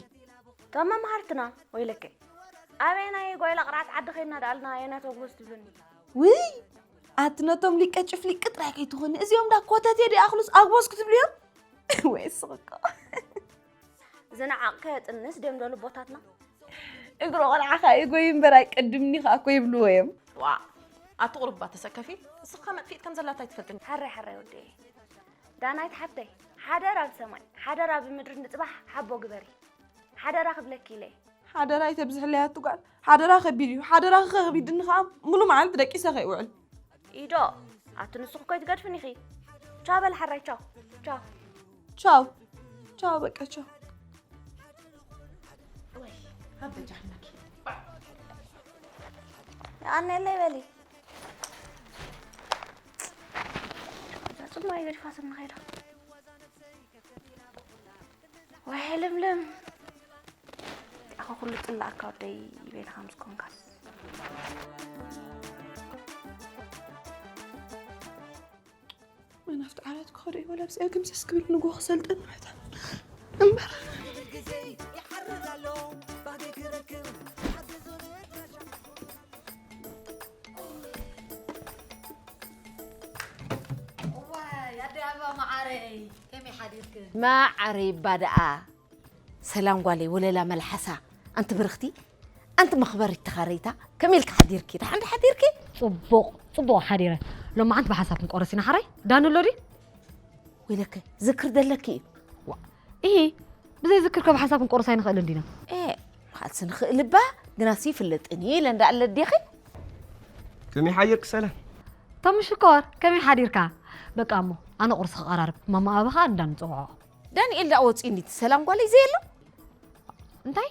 እቶም መምሃርትና ወይለከ። ኣበየናይ ጓይላ ቅርዓት ዓዲ ኸይድና ደኣልና ኣየናይ ተጉበዝ ትብሉኒ? ውይ! ኣቲ ነቶም ሊቀ ጭፍሊቅ ጥራይ ከይትኾኒ። እዚኦም ዳ ኮተቴ ደይኣኽሉስ ኣጉበዝ ክትብልዮም? ወይ ስቕ እኮ። ዝነዓቕከ ጥንስ ድዮም ደሉ ቦታትና? እግሪ ቆልዓ ኸኣ ይጎይ እምበር ኣይቀድምኒ ኸኣ እኮ ይብልዎ እዮም። ዋ፣ ኣቲ ቁሩባ ተሰከፊ፣ ንስኻ መጥፊእት ከም ዘላታ ኣይትፈልጥን። ሓራይ ሓራይ ወደየ። ዳናይት ሓብተይ፣ ሓደራ ብሰማይ፣ ሓደራ ብምድሪ ንጽባሕ ሓቦ ግበሪ። ሓደራ ክብለኪ ኢለ። ሓደራ ኣይተብዝሕለይ ኣቲ ጓል። ሓደራ ከቢድ እዩ። ሓደራ ከቢድኒ ኸኣ ሙሉ መዓልቲ ደቂሰ ከይውዕል። ኢዶ፣ ኣቲ ንስኺ እኮ ኣይትገድፍን ኢኺ። ቻው በል ሓራይ፣ ቻው። ቻው። ቻው። ቻው፣ በቃ ቻው። ካብ በጃኽናኪ። ኣነ የለ ይበሊ። እዛ ጽማይ ገዲፋ ስም ንኸይዳ። ወይ ለምለም። ኣኸ ኩሉ ጽላእካ ወደይ ይበልኻ ምስ ኮንካስ። መናፍቲ ዓራት ክኸዱ እየ፣ ወላ ብዚኣ ግምስስ ክብል ንግሆ ክሰልጠን ምሕታት እምበር። እዋይ ኣደ ኣበባ መዓረይ ከመይ ሓዲርክን? መዓረይ እባ ደኣ ሰላም ጓለይ ወለላ መልሓሳ ኣንቲ ብርኽቲ ኣንቲ መኽበሪት ተኻረይታ ከመይ ኢልኪ ሓዲርኪ ደሓን ዶ ሓዲርኪ? ጽቡቕ ጽቡቕ ሓዲረ ሎማዓንቲ ብሓሳብ ክንቆርስ ኢና ሓራይ ዳኒ ኣሎ ድዩ? ወይለከ ዝክር ደለኪ እዩ። እሂ ብዘይ ዝክር ከ ብሓሳብ ክንቆርስ ኣይንኽእልን ዲና? ኤ ካልሲ ንኽእል እባ ግናሲ ይፍለጥን እዩ ኢለ እንዳኣለ ኣዴኺ። ከመይ ሓዲርኪ ሰላም? ቶም ሽኮር ከመይ ሓዲርካ? በቃ እሞ ኣነ ቁርሲ ክቐራርብ ማማ ኣበባ ኸኣ እንዳ ንፅውዖ። ዳንኤል ደኣ ወፂኡ እንዲ እቲ ሰላም ጓለይ ዘየሎ? እንታይ?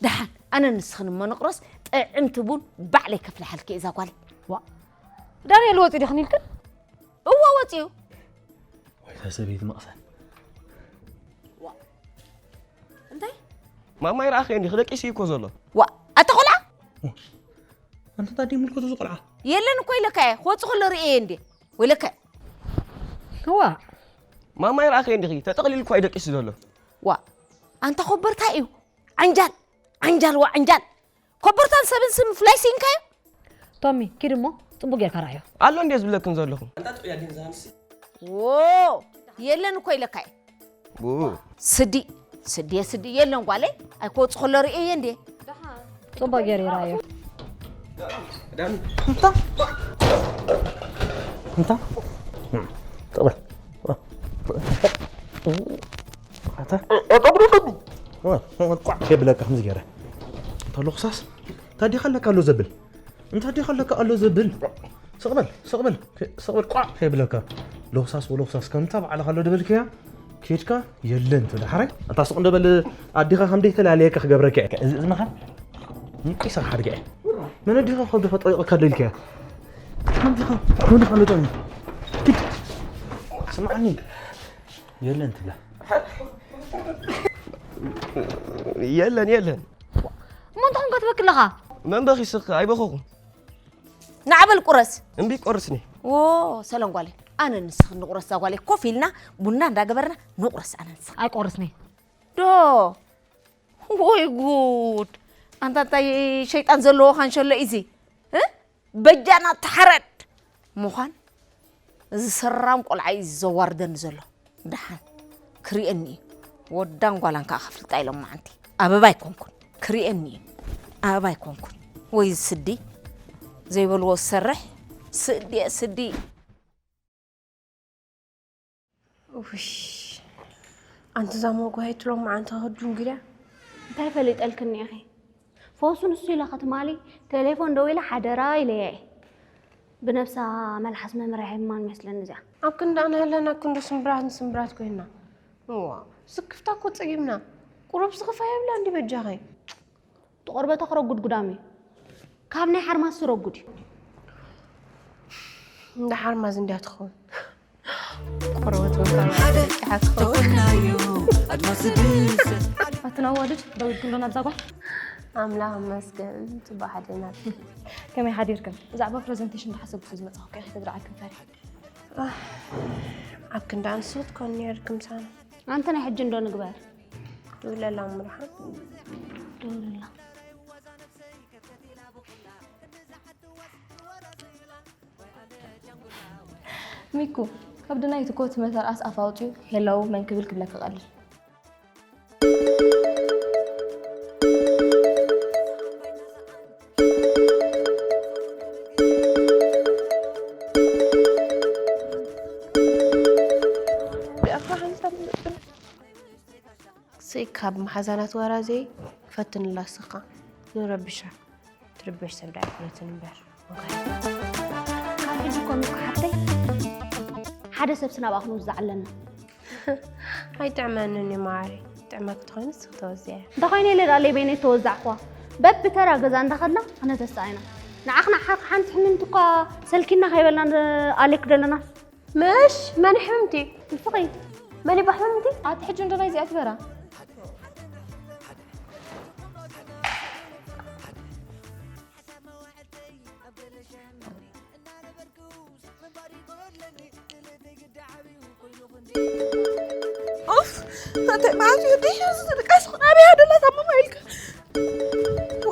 ደሓን ኣነን ንስኽን እሞ ንቑረስ ጥዕምቲ ቡን ባዕለይ ከፍልሓልኪ እየ እዛ ጓለይ። ዋእ ዳንኤል ወፂኡ ዲኽን ኢልክን? እወ ወፂኡ። ወይታ ሰበይቲ መቕሰን። እንታይ? ማማ ይረኣኽዮ እንዲኽ ደቂሱ እዩ እኮ ዘሎ። ዋእ ኣታ ቖልዓ ኣንታ እንታይ ድዩ ምልከቶ እዚ ቖልዓ? የለን እኮ ኢለካ እየ ክወፅእ ከሎ ርእየ እንዴ ወይለካ እዋ ማማ ይረኣኽዮ እንዲኺ ተጠቕሊሉ እኮ እዩ ደቂሱ ዘሎ። ዋእ ኣንታ ኮበርታ እዩ ዓንጃል ዓንጃል ዋእ ዓንጃል ኮበርታን ሰብን ስም ምፍላይ ስኢንካዮ? ቶሚ ኪድ እሞ ጽቡቅ ጌርካ ርኣዮ። ኣሎ እንድየ ዝብለክን ዘለኹ። ኣንታ ጥዑይ ኣዴን ዝሃንሲ። ዎ የለን እኮ ኢለካ እየ። ቡ። ስዲ ስዲ ስዲ የለን ጓለይ ኣይኮ ወጽ ከሎ ርእየ እንዴ። ጽቡቅ ጌር ይርኣዮ። ዳኒ። እንታ እንታ ጥቕበል ኣታ ቋዕ ከብለካ ከምዚ ገይረ ተለኩሳስ ታዲኻ ኣለካ ኣሎ ዘብል እንታይ ዲኻ ኣለካ ኣሎ ዘብል ስቕበል ስቕበል ስቕበል ቋዕ ከብለካ ለኩሳስ ወለኩሳስ ከምታ ባዕልኻ ኣሎ ደበልክያ ኬድካ የለን ትብል ሓራይ ኣታ ስቕ እንደበል ኣዲኻ ከም ደይተላለየካ ክገብረካ እየ እዚ እዚ መኻን ንቂሳ ሓድጋ እየ መን ኣዲኻ ካብ ደፋ ጠሪቕካ ደልክያ ከምዚኻ ኮነ ካልጦ ኪድ ስምዓኒ የለን ትብላ የለን የለን እሞ እንታይ ኮንካ ትበኪ ኣለኻ? መን በኺ ስኺ ኣይበኸኹን። ንዓ በል ቁረስ። እምቢ ቆርስኒ። ዎ ሰሎን ጓለይ ኣነ ንስኽን ንቁረስ እዛ ጓለይ ኮፍ ኢልና ቡና እንዳገበርና ንቁረስ ኣነ ንስኽን። ኣይቆርስኒ። ዶ ወይ ጉድ ኣንታ እንታይ ሸይጣን ዘለዎ ካንሸሎ ኢዚ እ በጃና ትሓረድ ምዃን እዚ ሰራም ቆልዓ እዩ ዘዋርደኒ ዘሎ ደሓን ክሪኤኒ እዩ ወዳን ጓላን ከዓ ከፍልጣ ኢሎም መዓንቲ ኣበባ ኣይኮንኩን ክሪኤኒ እዩ ኣበባ ኣይኮንኩን ወይ ስዲ ዘይበልዎ ዝሰርሕ ስዲ ስዲ ውሽ ኣንቲ እዛ መጓየት ሎማዓንቲ ከድንጉልያ እንታይ ፈሊጠልክኒ ኢኺ ፈውሱ ንሱ ኢለ ከትማሊ ቴሌፎን ደዊለ ሓደራ ኢለያ እየ ብነብሳ መልሓስ መምርሒ ማን መስለኒ እዚኣ ኣብ ክንዳ ንህለና ክንዱ ስምብራት ንስምብራት ኮይና እዋ ስክፍታ እኮ ጸጊብና ቁሩብ ስኽፋ የብላ እንዲ በጃኸይ እቲ ቆርበታ ክረጉድ ጉዳም እዩ። ካብ ናይ ሓርማዝ ዝረጉድ እዩ። እንዳ ሓርማዝ እንድያ ትኸውን። ቆርበት ወፋ ደቂሓ ትኸውን። ኣትን ኣዋልድ ደው ኢልክን ዶ ናብዛ ጓል? ኣምላኽ ይመስገን ጽቡቕ ሓሊና። ከመይ ሓዲርክን? ብዛዕባ ፕረዘንቴሽን ዝሓሰብኩ ዝመጻኹ ከ ክትድርዓክን ፈሪሐ። ኣብ ክንዲ ኣንስት ኮን ነርክምሳና። ኣንተ ናይ ሕጂ እንዶ ንግበር። ድውለላ ምርሓ። ድውለላ። ሚኩ፣ ከብዲ ናይቲ ኮት መተርኣስ ኣፍ ኣውጺኡ ሄለው መን ክብል ክብለኪ ቀልል። ስይ ካብ መሓዛናት ወራዘይ ፈትንላ ስኻ ንረብሻ ትርበሽ ሰብ ዳኣ ኣይኮነትን እምበር ካብ ሕጂ ኮሚኩ ሓፍተይ ሓደ ሰብሲ ናብኣ ክንውዛዕ ኣለና ኣይጥዕመንን እዩ ማዓረይ ጥዕመ ክትኾይኑ ንስኺ ተወዚዐ። እንተኾይነ ኢለ ደኣ ለይበይነይ ተወዛዕኩዋ። በብተራ ገዛ እንዳኸድና ክነተስኣ ኢና። ንዓኽና ሓ- ሓንቲ ሕምምቲ እኳ ሰልኪና ከይበልና ን- ኣሌክ ደለናስ። ምሽ መን ሕምምቲ? ንስኺ። መን ይባ ሕምምቲ? ኣቲ ሕጂ እንዶ ናይዚኣ ትበራ። ኡፍ፣ እንታይ መዓት እዩ ድዩ እዚ ድቃስ? ኣበይ ኣደላ ታመማ ኢልካ?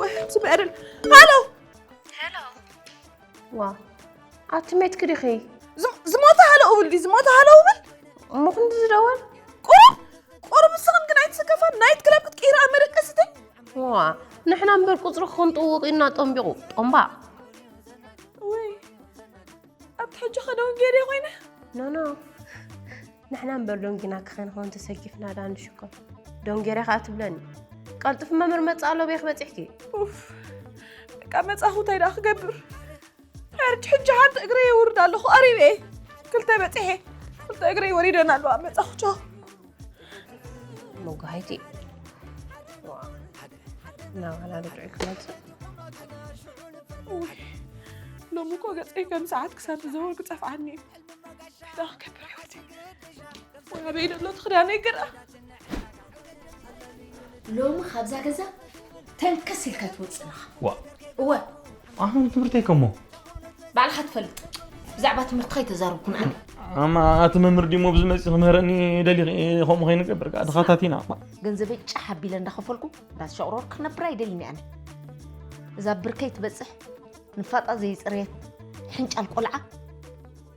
ወይ፣ ስምዒ ኣይደለ። ሃሎ። ዋ ኣቲ ሜትኪ ዲኺ? ዝም- ዝሞተ ሃሎ እብል ድዩ? ዝሞተ ሃሎ እብል? እሞ ክንዲ ዝደወል? ቁሩብ፣ ቁሩብ ንስኽን ግን ኣይትስከፋ። ናይት ክለብ ክትቅይራ ኣብ መደቀሲተይ? ዋ ንሕና እምበር ቁፅሪ ክንጥውቕ ኢልና ጠንቢቑ። ጠንባቕ። ወይ፣ ኣብቲ ሕጂ ከደውን ገይረ ኮይነ? ኖ ኖ ንሕና እምበር ደንጊና ክኸንኸውን ተሰኪፍና ዳ ንሽኮር። ደንጌረ ከኣ ትብለኒ። ቀልጥፍ መምህር መጽእ ኣሎ ቤኽ በጺሕኪ። ኡፍ፣ በቃ መጻኹ እንታይ ደኣ ክገብር? ሕርጭ ሕጂ ሓንቲ እግረ የውርድ ኣለኹ። ቀሪበ እየ። ክልተ በጺሐ። ክልተ እግረይ ወሪደን ኣለዋ። መጻኹ ቻው። መጓሃይቲ። ናባና ንጥዑይ ክመጽእ። ውይ፣ ሎሚ እኮ ገጸይ ከም ሰዓት ክሳብ ዝዘወር ክጸፍዓኒ እዩ። እንታይ ክገብር ህይወተይ? ወይ ኣበይ ዘሎ እቲ ክዳነይ ግዳ? ሎሚ ካብዛ ገዛ ተንከስ ኢልካ ትወፅእ ኢኻ። ዋ እወ፣ ኣሁን ትምህርተይ ከሞ ባዕልኻ ትፈልጥ። ብዛዕባ ትምህርቲ ከይተዛረብኩን ኣነ። ኣማ ኣቲ መምህር ዲሞ ብዝመፅእ ክምህረኒ ደሊኺ ከምኡ ከይንገብር ከዓ ድኻታት ኢና። ገንዘበይ ጫሕ ኣቢለ እንዳኸፈልኩ እንዳተሸቕረርኩ ክነብር ኣይደልን ኣነ። እዛ ብርከይ ትበፅሕ ንፋጣ ዘይፅረየት ሕንጫል ቆልዓ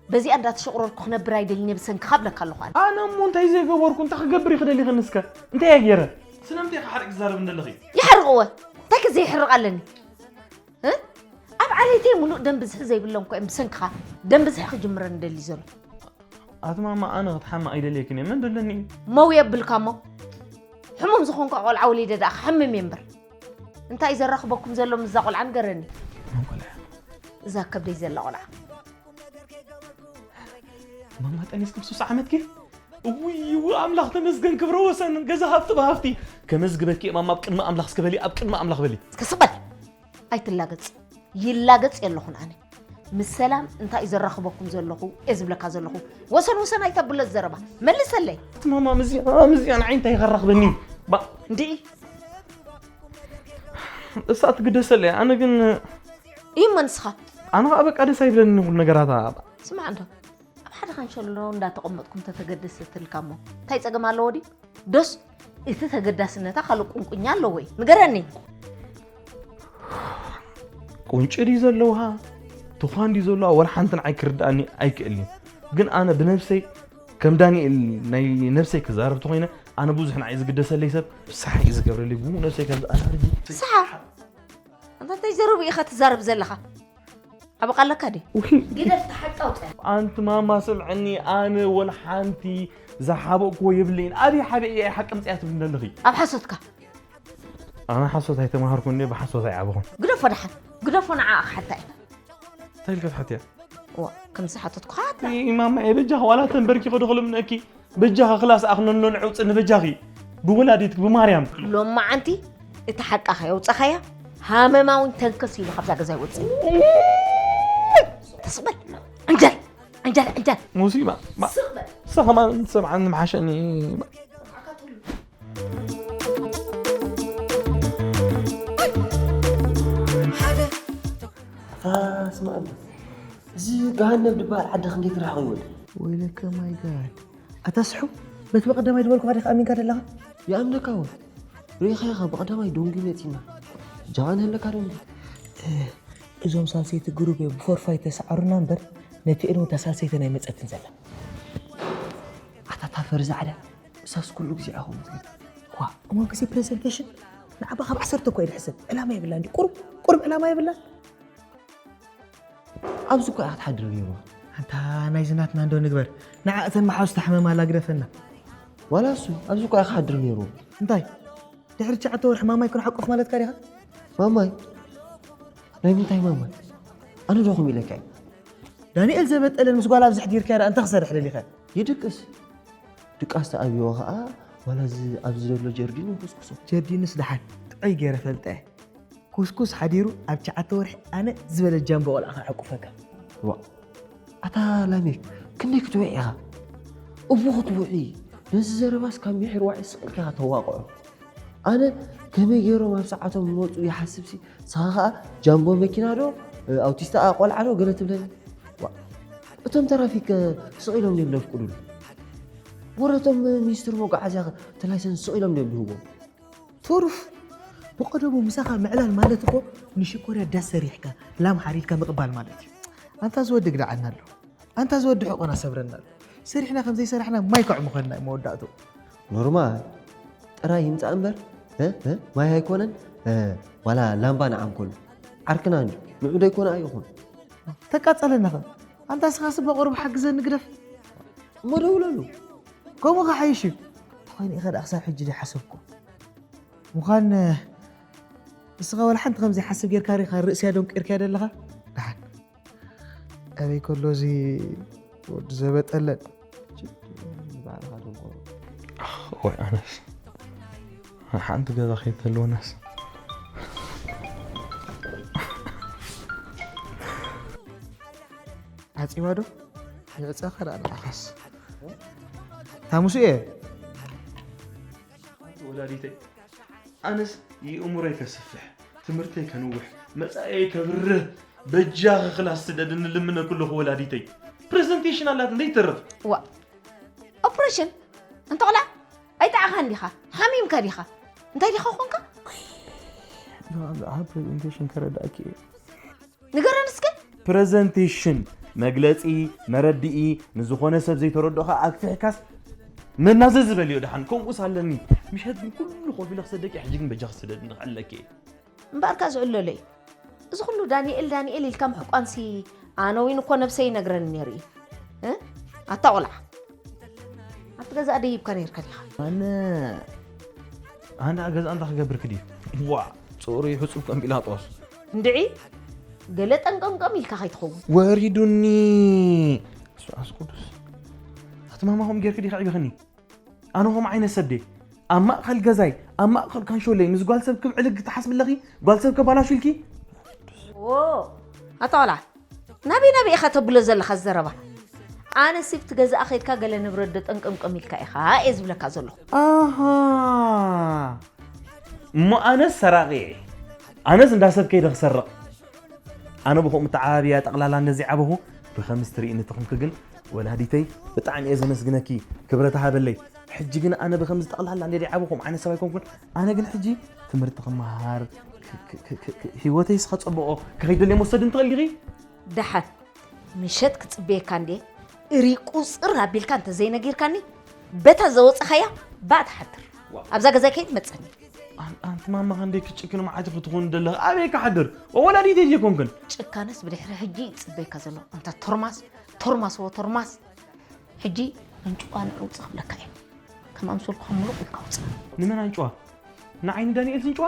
በዚኣ እንዳተሸቕረርኩ ክነብር ኣይደልን እየ ብሰንክኻ እብለካ ኣለኹ ኣነ። ኣነ እሞ እንታይ ዘይገበርኩ እንታይ ክገብር ይኽደሊኽኒ እስከ እንታይ እየ ገይረ? ስለምንታይ ኢኻ ሓሪቕ ትዛረብ እንደለኺ? ይሓርቕወ እንታይ ከ ዘይሕርቕ ኣለኒ? እ? ኣብ ዓሌተይ ሙሉእ ደም ብዝሒ ዘይብሎም እኮ እዮም ብሰንክኻ ደም ብዝሒ ክጅምረን ደልዩ ዘሎ። ኣቲ ማማ ኣነ ክትሓሚ ኣይደልየክን እየ መን ደለኒ እዩ? መው የብልካ እሞ ሕሙም ዝኾንኳ ቆልዓ ወሊደ ደኣ ክሓምም እየ እምበር እንታይ እዩ ዘራኽበኩም ዘሎ ምስዛ ቆልዓ ንገረኒ። መን ቆልዓ? እዛ ከብደይ ዘላ ቆልዓ። ማማ ጠኒስኪ ብሱስ ዓመትኪ? እውይ እው ኣምላኽ ተመስገን ክብረ ወሰን ገዛ ሃብቲ ብሃፍቲ ከመዝግበኪ እየ ማማ ኣብ ቅድሚ ኣምላኽ እስከ በሊ ኣብ ቅድሚ ኣምላኽ በሊ። እስከ ስቕ በል ኣይትላገጽ። ይላገጽ የለኹን ኣነ። ምስ ሰላም እንታይ እዩ ዘራኽበኩም ዘለኹ እየ ዝብለካ ዘለኹ። ወሰን ወሰን ኣይተብሎ ዘረባ። መልሰለይ። ማማ ምዚኣ ምዚኣ ንዓይ እንታይ ከራኽበኒ እዩ? ባ እንድዒ እሳ ትግደሰለይ ኣነ ግን እዩ እሞ ንስኻ ኣነ ከዓ በቃ ደስ ኣይብለኒ ኩሉ ነገራታ ስማዕ እንዶ ኣብ ሓደ ካንሸሎ እንዳተቐመጥኩም ተተገደሰትልካ እሞ እንታይ ፀገም ኣለዎ ድዩ ዶስ እቲ ተገዳስነታ ካልእ ቁንቁኛ ኣለዎ እዩ ንገረኒ ቁንጪ ድዩ ዘለውሃ ትዃን ድዩ ዘለዋ ወላ ሓንቲ ንዓይ ክርድኣኒ ኣይክእልን ግን ኣነ ብነብሰይ ከም ዳንኤል ናይ ነብሰይ ክዛረብ ተኾይነ ኣነ ብዙሕ ንዓይ ዝግደሰለይ ሰብ ፍስሓ እዩ ዝገብረለይ ብኡ ነብሰይ ከም ኣላርጂ ፍስሓ ኣንታ እንታይ ዘረቡ ኢኻ ትዛረብ ዘለኻ ኣበቃ ኣለካ ድዩ ግደፍ ተሓቂ ኣውፅእ ኣንቲ ማማ ስምዕኒ ኣነ ወላ ሓንቲ ዝሓበእክዎ የብለይን ኣበይ ሓበ እየ ሓቂ ምፅያ ትብል ዘለኺ ኣብ ሓሶትካ ኣነ ሓሶት ኣይተማሃርኩን እየ ብሓሶት ኣይዓበኹን ግደፎ ደሓን ግደፎ ንዓ ክሓታ እየ እንታይ ኢልካ ትሓትያ ዋ ከም ዝሓተትኩ ሓታ ማማ እየ በጃኺ ዋላ ተንበርኪ ከዶ ክልምነኪ በጃኺ ክላስ ኣኽነኖ ንዕውፅኒ በጃኺ ብወላዲትኪ ብማርያም ሎማዓንቲ እቲ ሓቃ ከየውፀኻያ ሃመማ እውን ተንከስ ኢሉ ካብዛ ገዛ ይወፅእ ተስቕበል ዕንጀል ዕንጀል ዕንጀል ሙሲባ ባ- ስቕበል ንሳ ከማን ትሰምዓኒ ምሓሸኒ ኣታ ስማዕ እንዶ፣ እዚ ገሃነብ ድበሃል ዓዲ ክንደይ ክርሕቕ ይብል? ወይለከ ማይ ጋድ። ኣታ ስሑ፣ በቲ ብቐዳማይ ዝበልኩኻ ዲኻ ኣሚንካ ዘለኻ? ይኣምነካ እውን። ርኢኻዮ ኢኻ ብቐዳማይ ዶንጊ መጺና። ጃኻ ንህለካ ዶንጊ። እዞም ሳልሰይቲ ግሩብ እዮም ብፎርፋይ ተሰዓሩና እምበር ነቲኤን እውን እታ ሳልሰይተን ኣይመጸትን ዘላ። ኣታ እታ ፈርዚ ዓዳ። እሳስ ኩሉ ግዜ ኢኻ ከምኡ ትገብር። ኳ። እሞ ግዜ ፕረዘንቴሽን ንዓባ ካብ ዓሰርተ እኮ እየ ዝሕሰብ። ዕላማ የብላን ድዩ? ቁሩብ ቁሩብ ዕላማ የብላን። ኣብዚ እኮ እያ ክትሓድር ነይርዋ። ኣንታ ናይዚ ናትና እንዶ ንግበር። ንዓ እተን መሓዙ ተሓመማ ኣላ ግደፈና። ዋላ እሱ ኣብዚ እኮ እያ ክትሓድር ነይርዋ። እንታይ? ድሕሪ ትሽዓተ ወርሒ ማማይ ክንሓቁፍ ማለትካ ዲኻ? ማማይ? ናይ ምንታይ ማማይ? ኣነ ዶ ከምኡ ኢለካ እየ? ዳንኤል ዘበጠለን ምስ ጓል ኣብዚ ሕዲርካዮ ደኣ እንታይ ክሰርሕ ደሊኻ? ይድቅስ። ድቃስ ተኣብይዎ ኸኣ ዋላ እዚ ኣብዚ ዘሎ ጀርዲን ይኹስኩሶ። ጀርዲንስ ደሓን ጥዑይ ገይረ ፈልጠ። ኩስኩስ ሓዲሩ ኣብ ትሽዓተ ወርሒ ኣነ ዝበለ ጃምቦ ቆልዓ ክሕቁፈካ። ዋ፣ ኣታ ላሜክ፣ ክንደይ ክትውዒ ኢኻ? እቡ ክትውዒ፣ ነዚ ዘረባስ ካብ ምሒር ዋዒ ስቕ ኢልካ ተዋቕዖ። ኣነ ከመይ ገይሮም ኣብ ሰዓቶም ይመጹ ይሓስብሲ፣ ንስኻ ኸኣ ጃምቦ መኪና ዶ፣ ኣውቲስታ ቆልዓ ዶ ገለ ትብለኒ? ዋ፣ እቶም ተራፊክ ስቕ ኢሎም ድዮም ዘፍቅዱሉ? ወረቶም ሚኒስትር መጓዓዝያ እቲ ላይሰንስ ስቕ ኢሎም ድዮም ዝህብዎም? ቱሩፍ! ብቐደሙ ምሳኻ ምዕላል ማለት እኮ ንሽኮርያ ዳስ ሰሪሕካ ላም ሓሪድካ ምቕባል ማለት እዩ። ኣንታ ዝወዲ ግዳዓና ኣሎ። ኣንታ ዝወዲ ሕቆና ሰብረና ኣሎ። ሰሪሕና ከም ዘይሰራሕና ማይ ከዕሙኸና እዩ መወዳእቱ። ኖርማል ጥራይ ይምጻእ እምበር፣ እ፣ እ፣ ማይ ኣይኮነን፣ እ፣ ዋላ ላምባ ንዓም ከሎ። ዓርክና እንዲ፣ ንዑ ዶ ኣይኮነ ኣይኹን። ተቃጸለና ኸ? ኣንታ እስኻ ስብ በቆርብ ሓግዘኒ ግደፍ። እሞ ደውለሉ። ከምኡ ክሓይሽ እዩ። ተኾይኑ ኢኻ ደኣ ክሳብ ሕጂ ዘይሓሰብኩ። ምዃን፣ እስኻ ዋላ ሓንቲ ከም ዘይሓስብ ጌርካ ሪኻ ርእስያ ደንቂርካያ ደለኻ? ደሓን። ኣበይ ከሎ እዚ ወዲ ዘበጠለን? ባዕልኻ ደንቆሮ። ወይ ኣነስ። ሓንቲ ገዛ ከይተልወናስ። ዓጺዋ ዶ? ይዕጸኻ ደኣ ንዓኻስ። ታሙሱ እየ። ወላዲተይ፣ ኣነስ ይእምሮይ ከስፍሕ፣ ትምህርተይ ከንውሕ፣ መጻኢየይ ከብርህ፣ በጃኺ ክላስ ስደድኒ ልምነኪ ኣለኹ ወላዲተይ። ፕሬዘንቴሽን ኣላት እንደ ይተርፍ። ዋ፣ ኦፕሬሽን? እንተ ቆልዓ፣ ኣይጠዓኻን ዲኻ? ሓሚምካ ዲኻ? እንታይ ዲኻ ኾንካ? ኣብ ፕሬዘንቴሽን ከረዳእኪ እየ። ንገረን እስከ። ፕረዘንቴሽን፣ መግለጺ፣ መረድኢ፣ ንዝኾነ ሰብ ዘይተረድኦኻ ኣግፊሕካስ መናዘዚ በልዮ ደሓን። ከምኡስ ኣለኒ። ምሸት ግን ኩሉ ኮፍ ኢለ ክሰደኪ፣ ሕጂ ግን በጃኺ ስደድኒ ክዕለኪ እየ። እምበኣርካ ዝዕለሎ እዩ። እዚ ኩሉ ዳንኤል፣ ዳንኤል ኢልካ ምሕቋንሲ፣ ኣነ እውን እኮ ነብሰይ ይነግረኒ ነይሩ እዩ። እ? ኣታ ቆልዓ። ኣብቲ ገዛ ደይብካ ነይርካ ዲኻ? ኣነ፣ ኣነ ገዛ እንታይ ክገብር ክዲ? ዋ፣ ጽሩይ ሕጹብ ከም ጲላጦስ። እንድዒ፣ ገለ ጠንቀምቀም ኢልካ ከይትኸውን። ወሪዱኒ። ስብሓት ቅዱስ። ኣቲ ማማ ከምኡ ጌርኪ ዲኻ ዕቢኽኒ? ኣነ ከምኡ ዓይነት ሰብ ድየ? ኣብ ማእከል ገዛይ፣ ኣብ ማእከል ካንሾለይ ምስ ጓል ሰብ ክብዕልግ ትሓስቢ ኣለኺ? ጓል ሰብ ከባላሹልኪ? ዎ፣ ኣታ ቆልዓ፣ ናበይ ናበይ ኢኻ ተብሎ ዘለኻ ዘረባ? ኣነሲ ብቲ ገዛኣ ከይድካ ገለ ንብረት ዶ ጠንቀምቀም ኢልካ ኢኻ እየ ዝብለካ ዘለኹ። ኣሃ፣ እሞ ኣነስ ሰራቒ እየ። ኣነስ እንዳ ሰብ ከይደ ክሰርቕ። ኣነ ብኸምኡ ተዓባቢያ ጠቕላላ እንደዚ ዓበኹ። ብኸምዚ ትርእይኒ ተኾንኪ ግን ወላዲተይ ብጣዕሚ እየ ዘመስግነኪ፣ ክብረት ሃበለይ። ሕጂ ግን ኣነ ብኸምዚ ጠቕላላ እንደ ዓበኹ ዓይነት ሰብ ኣይኮንኩን። ኣነ ግን ሕጂ ትምህርቲ ክመሃር፣ ክ-፣ ክ-፣ ክ-፣ ክ-፣ ክ-፣ ህይወተይ ስኸ ጸብቖ ክኸይድ ደልየ መውሰድ እንትኽእል ዲኺ? ደሓን ምሸት ክጽበየካ እንዴ? እሪ ቁጽር ኣቢልካ እንተ ዘይነጊርካኒ፣ በታ ዘወጽኻያ ባእ ትሓድር። ዋው። ኣብዛ ገዛይ ከይትመጸኒ። ኣን-፣ ኣንቲ ማማ ክንደይ ክትጭክኒ መዓት ኢኺ ትኾኒ ዘለኺ? ኣበይ ክሓድር? ወላዲተይ ዘይኮንክን። ጭካነስ ብድሕሪ ሕጂ ይጽበየካ ዘሎ። ኣንታ ቶርማስ፣ ቶርማስ፣ ወ ቶርማስ። ሕጂ ኣንጭዋ ንዕውጽ ክብለካ እየ። ከም ኣምሰልኩ ከም ምሉቕ ኢልካ ውጽእ። ንመን ኣንጭዋ? ንዓይኒ ዳንኤል ዝንጭዋ?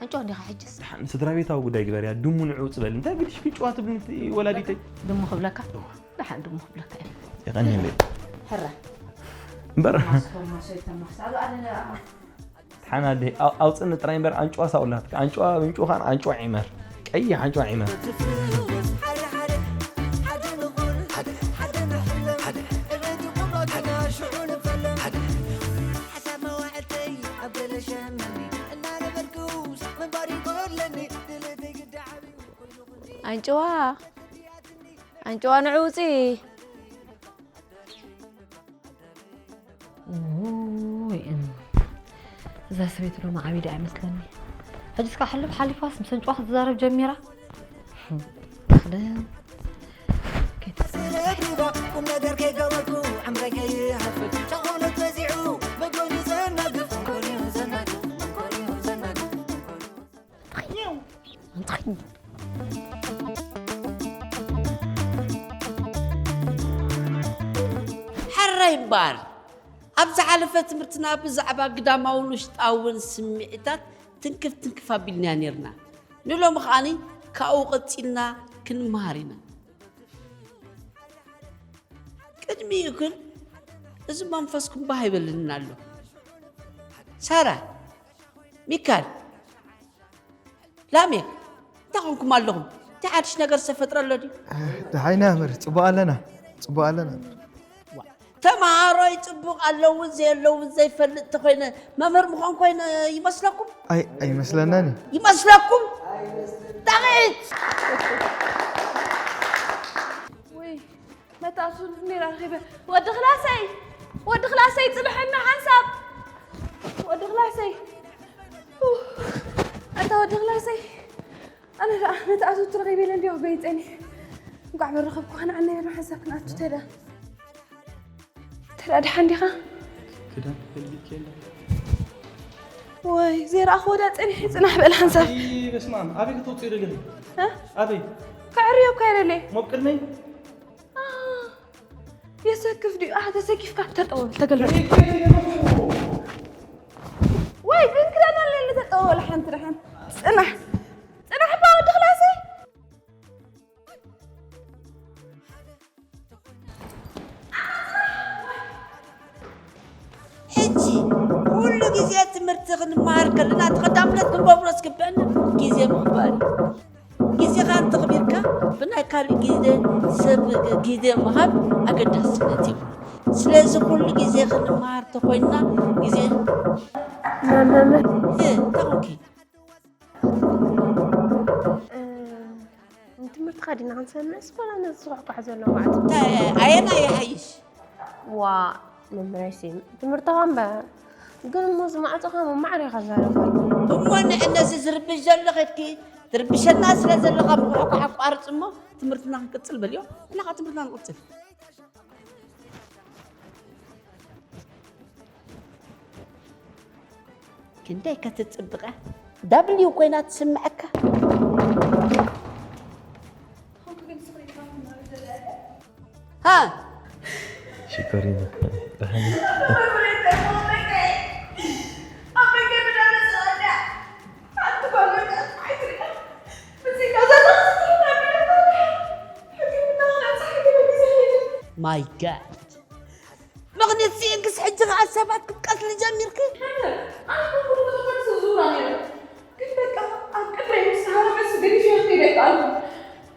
ኣንጭዋ እንዲኻ ሕጅስ? ደሓን ስድራ ቤታዊ ጉዳይ ግበርያ፣ ድሙ ንዕውጽ በል። እንታይ ግድሽ ክንጭዋ ትብልኒ እቲ ወላዲተይ? ድሙ ክብለካ? እዋ። ደሓን ድሙ ክብለካ እየ። የቐንየለይ። ሕራ። እምበር። ማስኮ፣ ማሶ፣ ተማስ። ኣብ ኣለና። ደሓን ኣደ፣ ኣው-፣ ኣውጽእኒ ጥራይ እምበር ኣንጭዋ ሳውላትካ። ኣንጭዋ፣ ኣንጭዋ ኻን ኣንጭዋ ዒመር። ቀይሕ ኣንጭዋ ዒመር። ኣንጭዋ፣ ኣንጭዋ ንዕውፂ። ውይ፣ እም። እዛ ሰበይቲ ሎሚ ዓብይ ድያ ይመስለኒ። ሕጂስ ከዓ ሕልፍ ሓሊፋስ ምስ ኣንጭዋ ክትዛረብ ጀሚራ። እኽለ። ስለ ብሪባ ቁም ነገር ከይገበርኩ ዕምረይ ከይሃፍል ጨኾነት በዚሑ መጎዩ ዘናግፍ እንኮልዩ ዘናግፍ እንኮልዩ ዘናግፍ እንኮልዩ ሕራይ እምበኣር፣ ኣብ ዝሓለፈ ትምህርትና ብዛዕባ ግዳማውን ውሽጣውን ስምዒታት ትንክፍ ትንክፍ ኣቢልናዮ ነይርና። ንሎሚ ከኣኒ ካብኡ ቀጺልና ክንመሃር ኢና። ቅድሚኡ ግን እዚ መንፈስኩም ባህ ኣይበለንን ኣሎ። ሳራ፣ ሚካል፣ ላሜክ፣ እንታይ ኾንኩም ኣለኹም? እንታይ ሓድሽ ነገር ዝተፈጥረ ኣሎ ድዩ? ደሓይና መምህር፣ ጽቡቕ ኣለና፣ ጽቡቕ ኣለና። ዋ፣ ተምሃሮይ ጽቡቕ ኣለውን ዘየለውን ዘይፈልጥ ተኾይነ መምህር ምዃን ኮይነ ይመስለኩም? ኣይ ኣይመስለናን እዩ። ይመስለኩም? ዳዊት! ወይ መታሱ እንዲራ ረኺበ። ወዲ ክላሰይ፣ ወዲ ክላሰይ፣ ጽንሐና ሓንሳብ። ወዲ ክላሰይ፣ ኡፍ፣ ኣታ ወዲ ክላሰይ፣ ኣነ ደኣ ነቲ ኣትውቲ ረኺበ ኢለ እንዲዮ ገይጸኒ። እንቋዕ በረኸብኩ፣ ክንዓነ በሉ ሓንሳብ ክንኣቱ ተዳ። ተዳ ደሓን ዲኻ? ክዳን ፈልጊ ከለ። ወይ፣ ዘይረኣኹ ወዳ ጸኒሐ ጽናሕ በል ሓንሳብ። ኣይ፣ በስመ ኣብ፣ ኣበይ ክትወጽኢ ደለኺ? እ? ኣበይ? ከዕርዮ እኮ የለለይ። ሞብ ቅድመይ? አ፣ የሰክፍ ድዩ? አ፣ ተሰኪፍካ ተጠወል፣ ተገልበጥ። ወይ፣ ግን ክዳን ኣለኒ፣ ተጠወል ሓንቲ ደሓን። ጽናሕ። ጽናሕ እባ ወዲ ክላሰይ። ሕጂ ኩሉ ግዜ ትምህርቲ ክንመሃር ከለና፣ እቲ ቀዳምነት ክንገብሮ ዝግበአና ግዜ ምኽባር እዩ። ግዜኻ እንተኽቢርካ፣ ብናይ ካልእ ግዜ ሰብ ግዜ ምሃብ ኣገዳስነት የብሉን። ስለዚ ኩሉ ግዜ ክንመሃር ተኾይንና፣ ግዜ መምህር። እ፣ እንታይ ኾንኪ? እ፣ ንትምህርትኻ ዲና ክንሰምዕስ፣ ዋላ ነዚ ዝኹሕኳሕ ዘሎ መዓት? እንታይ፣ ኣየናይ ይሓይሽ? ዋ፣ መምህረይሲ፣ ትምህርትኻ እምበር። ግን እሞ እዚ ማዕጾኻ መማዕሪኻ ዛረብ ኣሎ። እሞ ንዕነዚ ዝርብሽ ዘሎ ኸድኪ፣ ትርብሸና ስለ ዘለኻ ምኹሕኳሕ ኣቋርጽ እሞ ትምህርትና ክንቅጽል በልዮ። ንሕና ኸኣ ትምህርትና ንቕጽል። ክንደይ ከትጽብቐ፣ ዳብሊው ኮይና ትስምዐካ። ሃ፣ ሽኮሪና፣ ደሓን። ማይ ጋድ። ምኽንያት ስኢንክስ ሕጂ ኸዓ ሰባት ክትቀትሊ ጀሚርኪ? ኣነ፣ ኣነ እኮ ኩሉ ተፈጥሮ ስዙራ ነይረ። ግን በቃ ኣብ ቅድመይ ምስ ተሃረመ ስገዲፍ እየ ክከይድ ኣይከኣልኩን።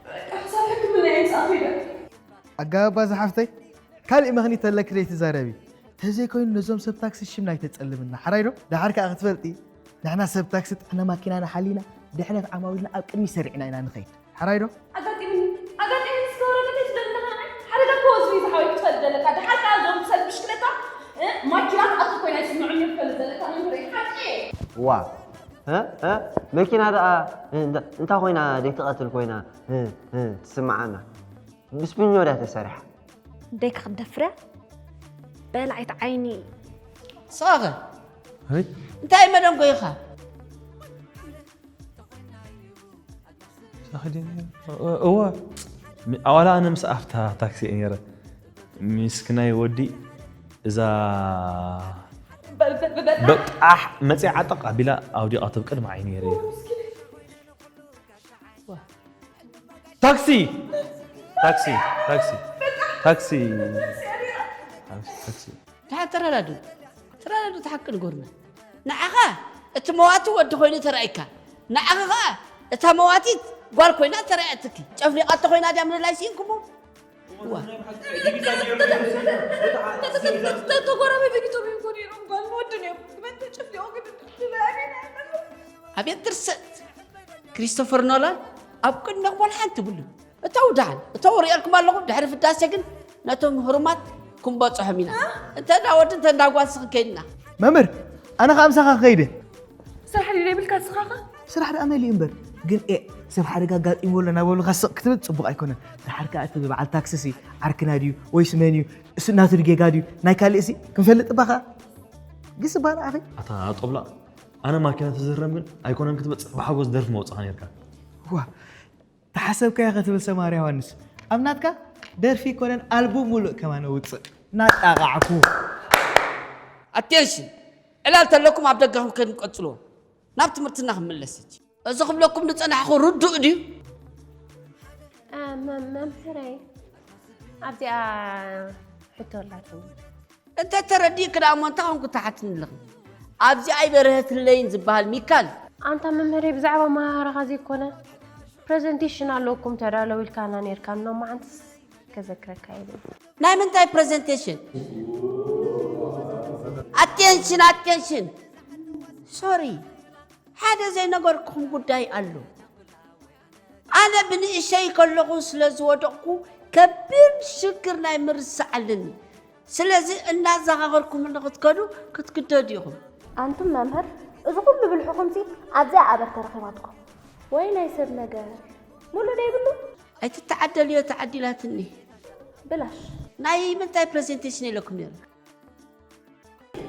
በቃ ክሳብ ሕክምና እየ ምጽኣ ከይደ። ኣጋባባ ዝሓፍተይ፣ ካልእ ምኽንያት ተለኪ ዘይትዛረቢ። ተዘይኮይኑ ነዞም ሰብ ታክሲ ሽምና ኣይተጸልምና። ሓራይ ዶ? ደሓር ከኣ ክትፈልጢ፣ ንሕና ሰብ ታክሲ ጥዕና ማኪናና ሓሊና፣ ድሕነት ዓማዊልና ኣብ ቅድሚት ሰሪዕና ኢና ንኸይድ። ሓራይ ዶ? ኣጋጢሙኒ፣ ኣጋጢሙኒ እስከ ወረደ ከይትብለኒ ኣለኻ ንዓይ? ሓደጋ እኮ ህዝቢ እዩ ዝሓወይ ክትፈልጥ ዘለካ። ደሓር ከኣ እዞም ሰብ ብሽክለታ፣ እ፣ ማኪና ትኣቱ ኮይና ይስምዑኒ እዩ ክትፈልጥ ዘለካ መምህረይ። ሓቂ እየ። ዋ፣ እ፣ እ፣ መኪና ደኣ፣ እ፣ እንታ፣ እንታ ኮይና ደይትቐትል ኮይና፣ እ፣ እ፣ ትስምዓና? ብስፒኞ ድያ ተሰሪሓ? ደይካ ክትደፍርያ? በላዒት ዓይኒ። ንስኻኸ? ኣቤት? እንታይ መደንጎይኻ? ሳኽዲን? እ-፣ እወ። ሚ-፣ ኣዋላ ኣነ ምስ ኣብታ ታክሲ እየ ነይረ። ሚስክናይ ወዲ እዛ በ-፣ በ-፣ በ-፣ በጣሕ መጽያ ዓጠቕ ኣቢላ ኣውዲቓቶ ኣብ ቅድሚ ዓይኒ ነይረ። ታክሲ! ታክሲ! ታክሲ! ታክሲ! ታክሲ! ታክሲ! ደሓን ተረዳድኡ። ተረዳድኡ፣ እቲ ሓቂ ንገሩና። ንዓኻ እቲ መዋቲ ወዲ ኮይኑ ተራእይካ። ንዓኺ ኸኣ እታ መዋቲት ጓል ኮይና ተራእያትኪ። ጨፍሊቓቶ ኮይና ድያ ምልላይ ስኢንኩሞ? ዋ። ተጎረቤት ቪክቶር እዮም እኮ ነይሮም፣ ጓል ወድን እዮም። መን ተጨፍሊቑ ግን ድላያ ነይራ። ኣቤት ድርሰት! ክሪስቶፈር ኖላን ኣብ ቅድሜኹም ዋላ ሓንቲ የብሉን። እተው ደሓን፣ እተው፣ ርእየልኩም ኣለኹ። ድሕሪ ፍዳሴ ግን ነቶም ህሩማት ክንበጽሖም ኢና። እንተ እንዳ ወዲ፣ እንተ እንዳ ጓል ስኽ ከይድና። መምህር፣ ኣነ ኸኣ ምሳኻ ክኸይድ እየ። ስራሕ ድዩ ዘይብልካ ንስኻ ኸ? ስራሕ ደኣ መሊኡ እምበር፣ ግን ኤእ፣ ሰብ ሓደጋ ኣጋጢምዎ ኣሎ እናበሉኻ ስቕ ክትብል ጽቡቕ ኣይኮነን። ደሓር ከኣ እቲ በዓል ታክሲሲ ዓርክና ድዩ ወይስ መን እዩ? እሱ ናቱ ድዩ ጌጋ ድዩ ናይ ካልእሲ ክንፈልጥ እባ ኸኣ። ግስ እባ ንዓኺ። ኣታ ጦብላቕ፣ ኣነ ማኪና ትዝረም ግን ኣይኮነን ክትበጽሕ ብሓጎስ ደርፊ መውጽኻ ነርካ። ዋ፣ ተሓሰብካዮ ክትብል ሰማር ዮሃንስ፣ ኣብ ናትካ ደርፊ ኣይኮነን ኣልቡም ሙሉእ ከማን ኣውጽእ እናጣቓዕኩ። ኣቴንሽን! ዕላል ተለኩም ኣብ ደገ ክንከድ ንቀጽሎ። ናብ ትምህርትና ክንምለስ ሕጂ። እዚ ክብለኩም ዝጸናሕኩ ርዱእ ድዩ? እ፣ መ-፣ መምህረይ፣ ኣብዚኣ ሕቶ ኣላትኒ። እንተ ተረዲእኪ ደኣ እሞ እንታይ ኮንኩ ትሓትኒ ኣለኺ? ኣብዚ ኣይበረሀትለይን ዝበሃል ሚካል። ኣንታ መምህረይ ብዛዕባ መሃራኻ ዘይኮነ ፕሬዘንቴሽን ኣለኩም ተዳለው ኢልካና ነርካ ኖ መዓንትስ ከዘክረካ ይብል። ናይ ምንታይ ፕሬዘንቴሽን? ኣቴንሽን ኣቴንሽን። ሶሪ፣ ሓደ ዘይነገርኩም ጉዳይ ኣሎ። ኣነ ብንእሸይ ከለኹ ስለ ዝወደቕኩ ከቢድ ሽግር ናይ ምርሳዕ ኣለኒ። ስለዚ እናዘኻኸርኩም ንክትከዱ ክትግደዱ ኢኹም። ኣንቱም መምህር፣ እዚ ኩሉ ብልሕኹምሲ ኣብዚኣ ኣበር ተረኺባትኩም። ወይ ናይ ሰብ ነገር ሙሉእ ደይብሉ? ኣይትተዓደልዮ ተዓዲላትኒ። ብላሽ። ናይ ምንታይ ፕሬዘንቴሽን ኢለኩም ነይሩ?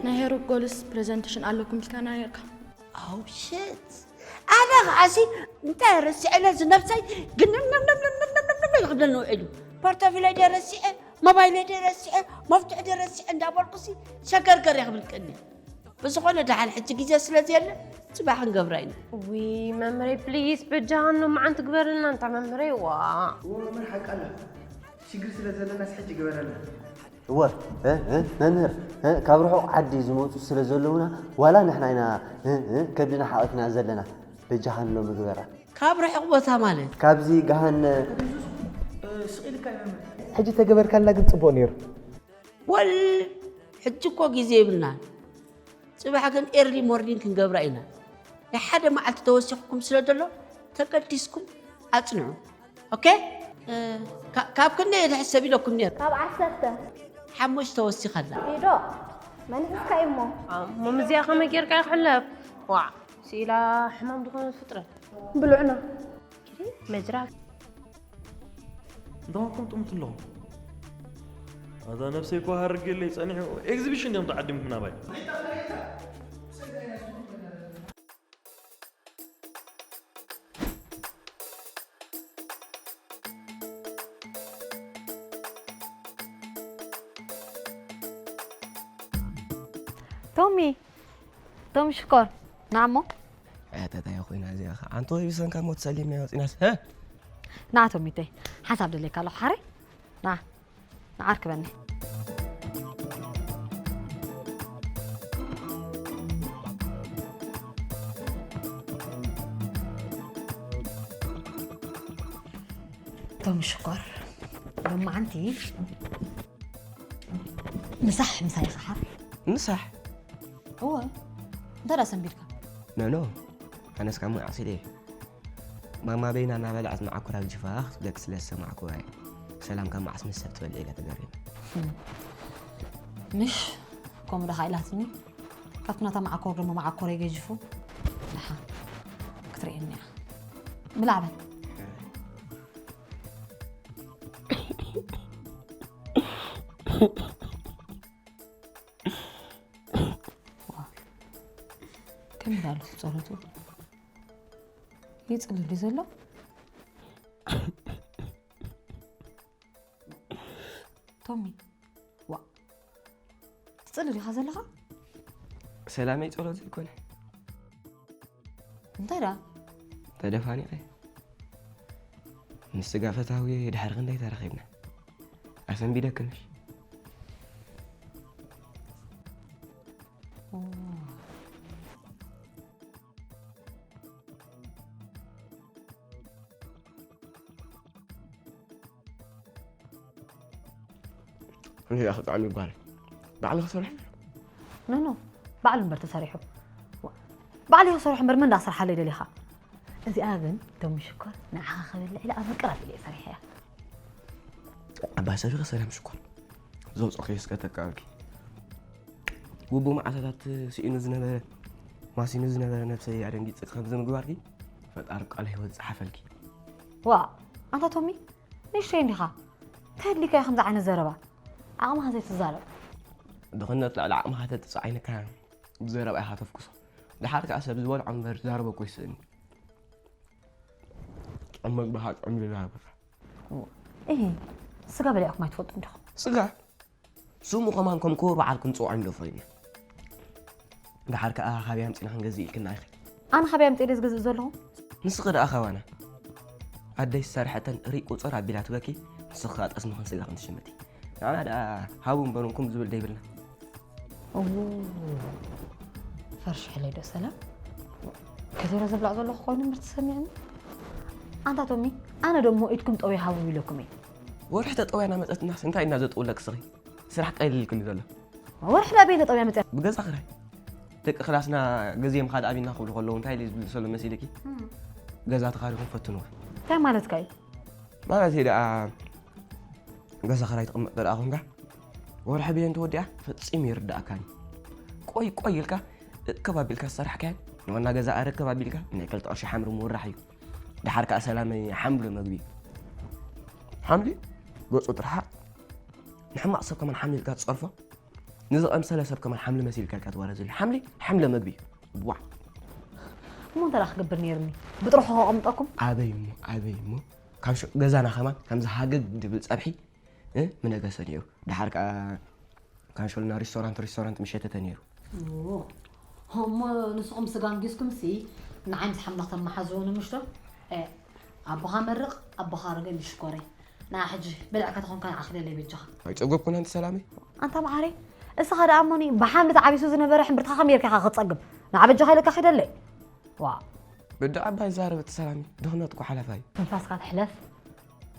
ናይ ሄሮክ ጎልስ ፕሬዘንቴሽን ኣለኩም ኢልካና ነርካ። ኣው ሽት ኣነ ከዓሲ እንታይ ረሲዐ ኢለ ዝነብሰይ ግንምንምንምንምንምንምንም ክብለኒ ውዒሉ። ፖርቶፊለይ ድየ ረሲዐ፣ ሞባይለይ ድየ ረሲዐ፣ መፍትሒ ድየ ረሲዐ እንዳበልኩሲ ሸገርገር እየ ክብል ቀኒ። ብዝኾነ ደሓን ሕጂ ግዜ ስለ ዘየለ ጽባሕ ክንገብራ ኢና። ውይ መምረይ ፕሊስ በጃኻ ኖ መዓንቲ ግበርልና እንታ መምረይ ዋ። እወ መምህር ሓቂ ኣላ ሽግር ስለ ዘለናስ ሕጂ ግበረልና። እወ እ እ መምህር እ ካብ ርሑቕ ዓዲ ዝመጹ ስለ ዘለዉና ዋላ ንሕና ኢና እ እ ከብድና ሓቒፍና ዘለና በጃኻ ንሎሚ ግበራ። ካብ ርሑቕ ቦታ ማለት? ካብዚ ገሃነ ሕጂ ተገበርካልና ግን ጽቡቕ ነይሩ። ወል ሕጂ እኮ ግዜ የብልናን። ጽባሕ ግን ኤርሊ ሞርኒንግ ክንገብራ ኢና። ናይ ሓደ መዓልቲ ተወሲኽኩም ስለ ዘሎ ተገዲስኩም ኣጽንዑ። ኦኬ? ካብ ክንደይ እየ ዝሕሰብ ኢለኩም ነይሩ? ካብ ዓሰርተ። ሓሙሽተ ወሲኸላ። ኢዶ መን ሒዝካ እዩ እሞ? እሞ ምዚኣ ከመይ ጌርካ ይክሕለፍ? ዋዕ ስኢላ ሕማም ዝኾነ ፍጥረት። ብልዑና። መጅራብ። እንታይ ኮንኩም ጥምቱ ኣለኹም? ኣዛ ነብሰይ እኮ ሃርጌለይ ጸኒሑ ኤግዚቢሽን ድዮም ተዓዲምኩም ናባይ? ቶሚ ቶም ሽኮር ንዓሞ ኣያታታዮ ኮይና እዚኣ ኸዓ ኣንተ ወይ ብሰንካ ሞት ሰሊምናዮ ወፂናስ ሀ ንዓ ቶሚተይ ሓንሳብ ደልየካ ኣለኹ ሓረይ ንዓ ንዓ ኣርክበኒ ቶም ሽኮር ሎማዓንቲ ምሳሕ ምሳይ ኸዓ ምሳሕ እወ እንታይ ደኣ ሰንቢድካ ኖኖ ኣነስ ካብ መዓስ ኢለ ማማ በይና እናበልዐት መዓኮር ኣብ ጅፋ ክትብለኪ ስለ ዝሰማዕኩዋ እየ ሰላም ካብ መዓስ ምስ ሰብ ትበልዕ ኢለ ተገሪመ ምሽ ከምኡ ደኻ ኢላትኒ ካብቲ ናታ መዓኮር ደሞ መዓኮረይ ገጅፉ ደሓ ክትርእየኒ እያ ብላዕበል ከመይ ኣሎ ጸሎቱ ይጽሊ ድዩ ዘሎ ቶሚ ዋ ትጽሊ ዲኻ ዘለኻ ሰላመይ ጸሎት ዘይኮነ እንታይ ደኣ ተደፋኒቐ ምስ ስጋ ፈታዊ ድሕሪ ክንደይ ተረኺብና ኣሰንቢደክንሽ እንዲያ ክጥዕም ይጓል ባዕልኻ ሰሪሑ ኖ ኖ ባዕሉ እምበር ተሰሪሑ ባዕሉ ይሰርሑ እምበር መን ዳሰርሓለይ ደሊኻ እዚኣ ግን ቶም ሽኮር ንዓኻ ክብል ኢለ ኣብ ምቅራብ ኢለ ሰሪሐያ ኣባ ሰሪኸ ሰላም ሽኮር ዘውፅእኽዮ እስከ ተቃብልኪ ውቡ መዓልትታት ስኢኑ ዝነበረ ማሲኑ ዝነበረ ነብሰይ ኣደንጊፅኪ ከምዚ ምግባርኪ ፈጣሪ ቃለ ህይወት ዝፀሓፈልኪ ዋ ኣንታ ቶሚ ንእሽተይ እንዲኻ እንታይ ኣድሊካ እዩ ከምዚ ዓይነት ዘረባ ዓቕምኻ ዘይትዛረብ ድኽነት ልዕሊ ዓቕምኻ ተጥፅዓይንካ ብዘረባ ኢኻ ተፍኩሶ ድሓር ከዓ ሰብ ዝበልዖ እምበር ዝዛረቦ እኮ ይስእን ጥዑም መግቢ ከዓ ጥዑም ኢሉ ይሃበካ እሂ ስጋ በሊዕኩም ኣይትፈልጡን ዲኹም ስጋ ስሙ ከማን ከም ክቡር በዓል ክንፅውዖ እዮም ዶ ፈሪድና ደሓር ከዓ ካበይ ኣምፂና ክንገዝእ ኢልክና ኢኺ ኣነ ካበይ ኣምፂኤ ድየ ዝገዝእ ዘለኹ ንስኺ ደኣ ካባና ኣደይ ዝሰርሐተን ርኢ ቁፅር ኣቢላ ትበኪ ንስኺ ከዓ ጠስሚ ክንስጋ ክንትሽምቲ ንዓና ደኣ ሃቡ እምበር እንኩም ዝብል ደይብልና እዉ ፈርሽ ሕለይ ዶ ሰላም? ከዜሮ ዘብላዕ ዘለኹ ኮይኑ ምር ትሰሚዕኒ? ኣንታ ቶሚ፣ ኣነ ደሞ ኢድኩም ጠውያ ሃቡ ኢለኩም እየ። ወርሒ ተጠውያ እናመጸትናስ እንታይ ኢና ዘጥውለክ ስኺ? ስራሕ ቀሊል ኢልክኒ ዘሎ። ወርሒ ዳ በይነ ጠውያ መጸ? ብገዛ ክራይ። ደቂ ክላስና ግዜ ምኻድ ኣቢና ክብሉ ከለዉ እንታይ ኢሉ ዝብሉ ዘሎ መሲልኪ? ገዛ ተኻሪኹም ፈትንዋ። እንታይ ማለትካ እዩ? ማለት ደኣ ገዛ ክራይ ትቕመጥ ደኣ ኮንካ ወርሒ ብየን ተወዲኣ ፈጺሙ ይርዳእካን። ቆይ ቆይ ኢልካ እክብ ኣቢልካ ዝሰራሕካያን ንዋና ገዛ ኣረክብ ኣቢልካ ናይ ክልተ ቅርሺ ሓምሪ ምውራሕ እዩ። ደሓር ከኣ ሰላመይ ሓምሉ መግቢ። ሓምሊ ገጹ ጥርሓ ንሕማቕ ሰብ ከማን ሓምሊ ኢልካ ትጸርፎ። ንዝቐምሰለ ሰብ ከማን ሓምሊ መሲልካ ኢልካ ትወረዘሉ። ሓምሊ ሓምለ መግቢ። ዋዕ። እሞ እንታይ ደኣ ክገብር ነይርኒ? ብጥርሑ ከቐምጠኩም? ኣበይ እሞ ኣበይ እሞ ካብ ሸ- ገዛና ከማን ከምዚ ሃገግ ድብል ጸብሒ እ? ምነገሰ ነይሩ። ደሓር ከኣ ካንሾልና ሪስቶራንት ሪስቶራንት ምሸተተ ነይሩ። ኦ፣ እሞ ንስኹም ስጋ ኣንጊስኩም ሲ ንዓይ ምስ ሓምላኽ ተመሓዝውኒ ምሽቶ? እ፣ ኣቦኻ መርቕ ኣቦኻ ርገም ይሽኮረይ። ንዓ ሕጂ በሊዕካ ተኾንካ ንዓ ክደለይ በጃኻ። ኣይጸገብኩን ኣንቲ ሰላመይ። ኣንታ መዓረይ፣ እስኻ ደኣ እሞኒ ብሓምሊ ተዓቢሱ ዝነበረ ሕምብርትኻ ከመይ ጌርካ ኢኻ ክትጸግብ? ንዓ በጃኻ ኢለካ ኪደለይ። ዋ። ብዲ ዓባይ ዛረብ እቲ ሰላሚ ድኽነት እኮ ሓለፋ እዩ። ትንፋስካ ትሕለፍ።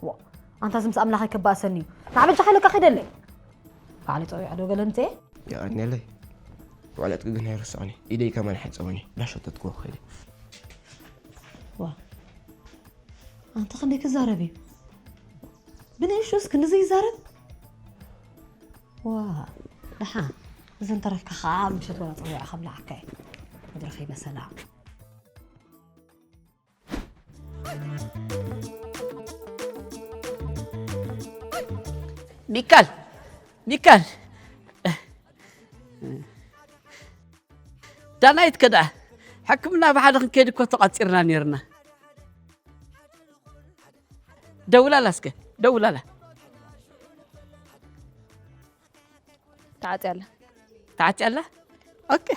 ዋ። ኣንታ እዚ ምስ ኣምላኽ ኣይከባእሰኒ እዩ። ንዓ በጃኻ ኢለካ ኪደለይ። ባዕሊ ጸዊዐ ዶ ገለ ምጽኤ? የቐንየለይ። ዋዕለትኪ ግን ኣይርስዖኒ። ኢደይ ከማን ሓጸወኒ። ዳሸተትኩ ኸይደ። ዋ። ኣንታ ክንደይ ክዛረብ እዩ? ብንእሽቶስ ክንድዚ ይዛረብ? ዋ፣ ደሓን። እዚ እንተረፍካ ኸዓ ምሸት ወላ ጸዊዐ ከብልዓካ እየ። መድረኸይ በሰላ። ሚካል፣ ሚካል። ዳናይት ከ ደኣ? ሕክምና ብሓደ ክንከይድ እኮ ተቋጺርና ነይርና። ደውላላ እስከ፣ ደውላላ። ተዓጽያ ኣላ። ተዓጽያ ኣላ? ኦኬ።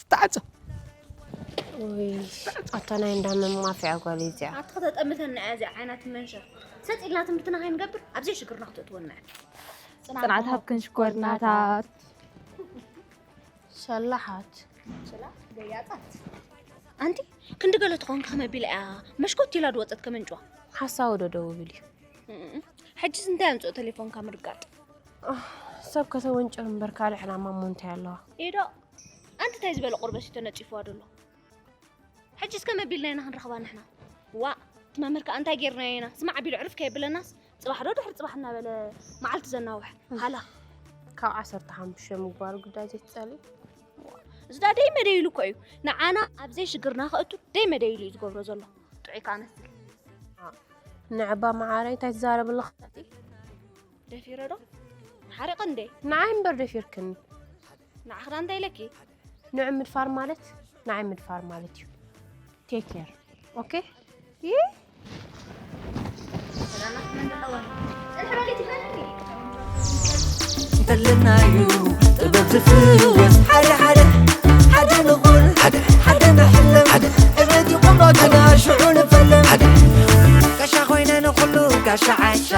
ዝተዓጾ። ውይ፣ ኣታ ናይ እንዳ መማፍያ ጓል እዚኣ። ኣታ ከተጠምተና እያ እዚኣ ዓይና ትመንሸር። ሰጥ ኢልና ትምህርትና ከይንገብር ኣብ ዘይሽግርና ክትእትወና እያ። ጽንዓት ሃብክን ሽኮርናታት። ሸላሓት። ሸላ ገያጻት። ኣንቲ ክንዲ ገለ ተኾንካ ከመቢላ እያ መሽኮት ኢላ ድወጸት ከመንጭዋ። ሓሳዊ ዶ ደውብል እዩ? እም፣ ሕጂስ እንታይ ኣምጽኦ ቴሌፎንካ ምርጋጥ? ኣህ፣ ሰብ ከተወንጭፍ እምበር ካልእ ዕላማ እሞ እንታይ ኣለዋ? ኢዶ፣ ኣንቲ እንታይ ዝበለ ቁርበት እዩ ተነጺፍዋ ዘሎ? ሕጂ እስከ መቢልና ኢና ክንረኽባ ንሕና። ዋእ፣ እቲ መምህር ከኣ እንታይ ጌርናዮ ኢና? ስማዕ ቢሉ ዕርፍ ከየብለናስ፣ ጽባሕ ዶ ድሕሪ ጽባሕ እናበለ መዓልቲ ዘናውሕ። ሃላ። ካብ ዓሰርተ ሓሙሽተ ምግባሩ ግዳይ ዘይትጸልኢ? እዚ ደኣ ደይ መደይ ኢሉ እኮ እዩ። ንዓና ኣብ ዘይሽግርና ከእቱ ደይ መደይ ኢሉ እዩ ዝገብሮ ዘሎ። ጥዑይ ከኣ መስል። ንዕባ መዓረይ እንታይ ትዛረቢ ኣለኺ? ደፊረ ዶ? ሓሪቐ እንዴ? ንዓይ እምበር ደፊርክኒ። ንዓኽዳ እንታይ ኢለኪ? ንዑ ምድፋር ማለት ንዓይ ምድፋር ማለት እዩ። ቴክ ኬር። ኦኬ? ይህ? እንተለናዩ ጥበብ ዝፍወስ ሓደ ሓደ ሓደ ንኹን ሓደ ሓደ ንሕለም ሓደ እበት ይቑም ኣካና ሽዑ ንፈለም ሓደ ጋሻ ኮይነ ንኹሉ ጋሻ ዓሻ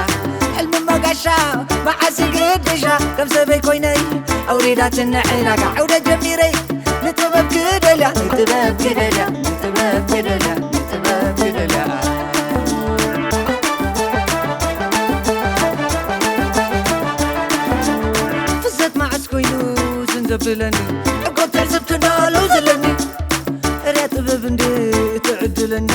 ሕልሚ መጋሻ መዓስ ግድሻ ከም ሰበይ ኮይነይ ኣውሪዳትኒ ዕዳጋ ዕውደ ጀሚረይ ንጥበብ ክደልያ ንጥበብ ክደልያ ንጥበብ ክደልያ ንጥበብ ክደልያ ፍዘት መዓስ ኮይኑ ዝን ዘብለኒ ሕጎ ትዕዝብቲ ዳለው ዘለኒ እርያ ጥበብ እንዴ ትዕድለኒ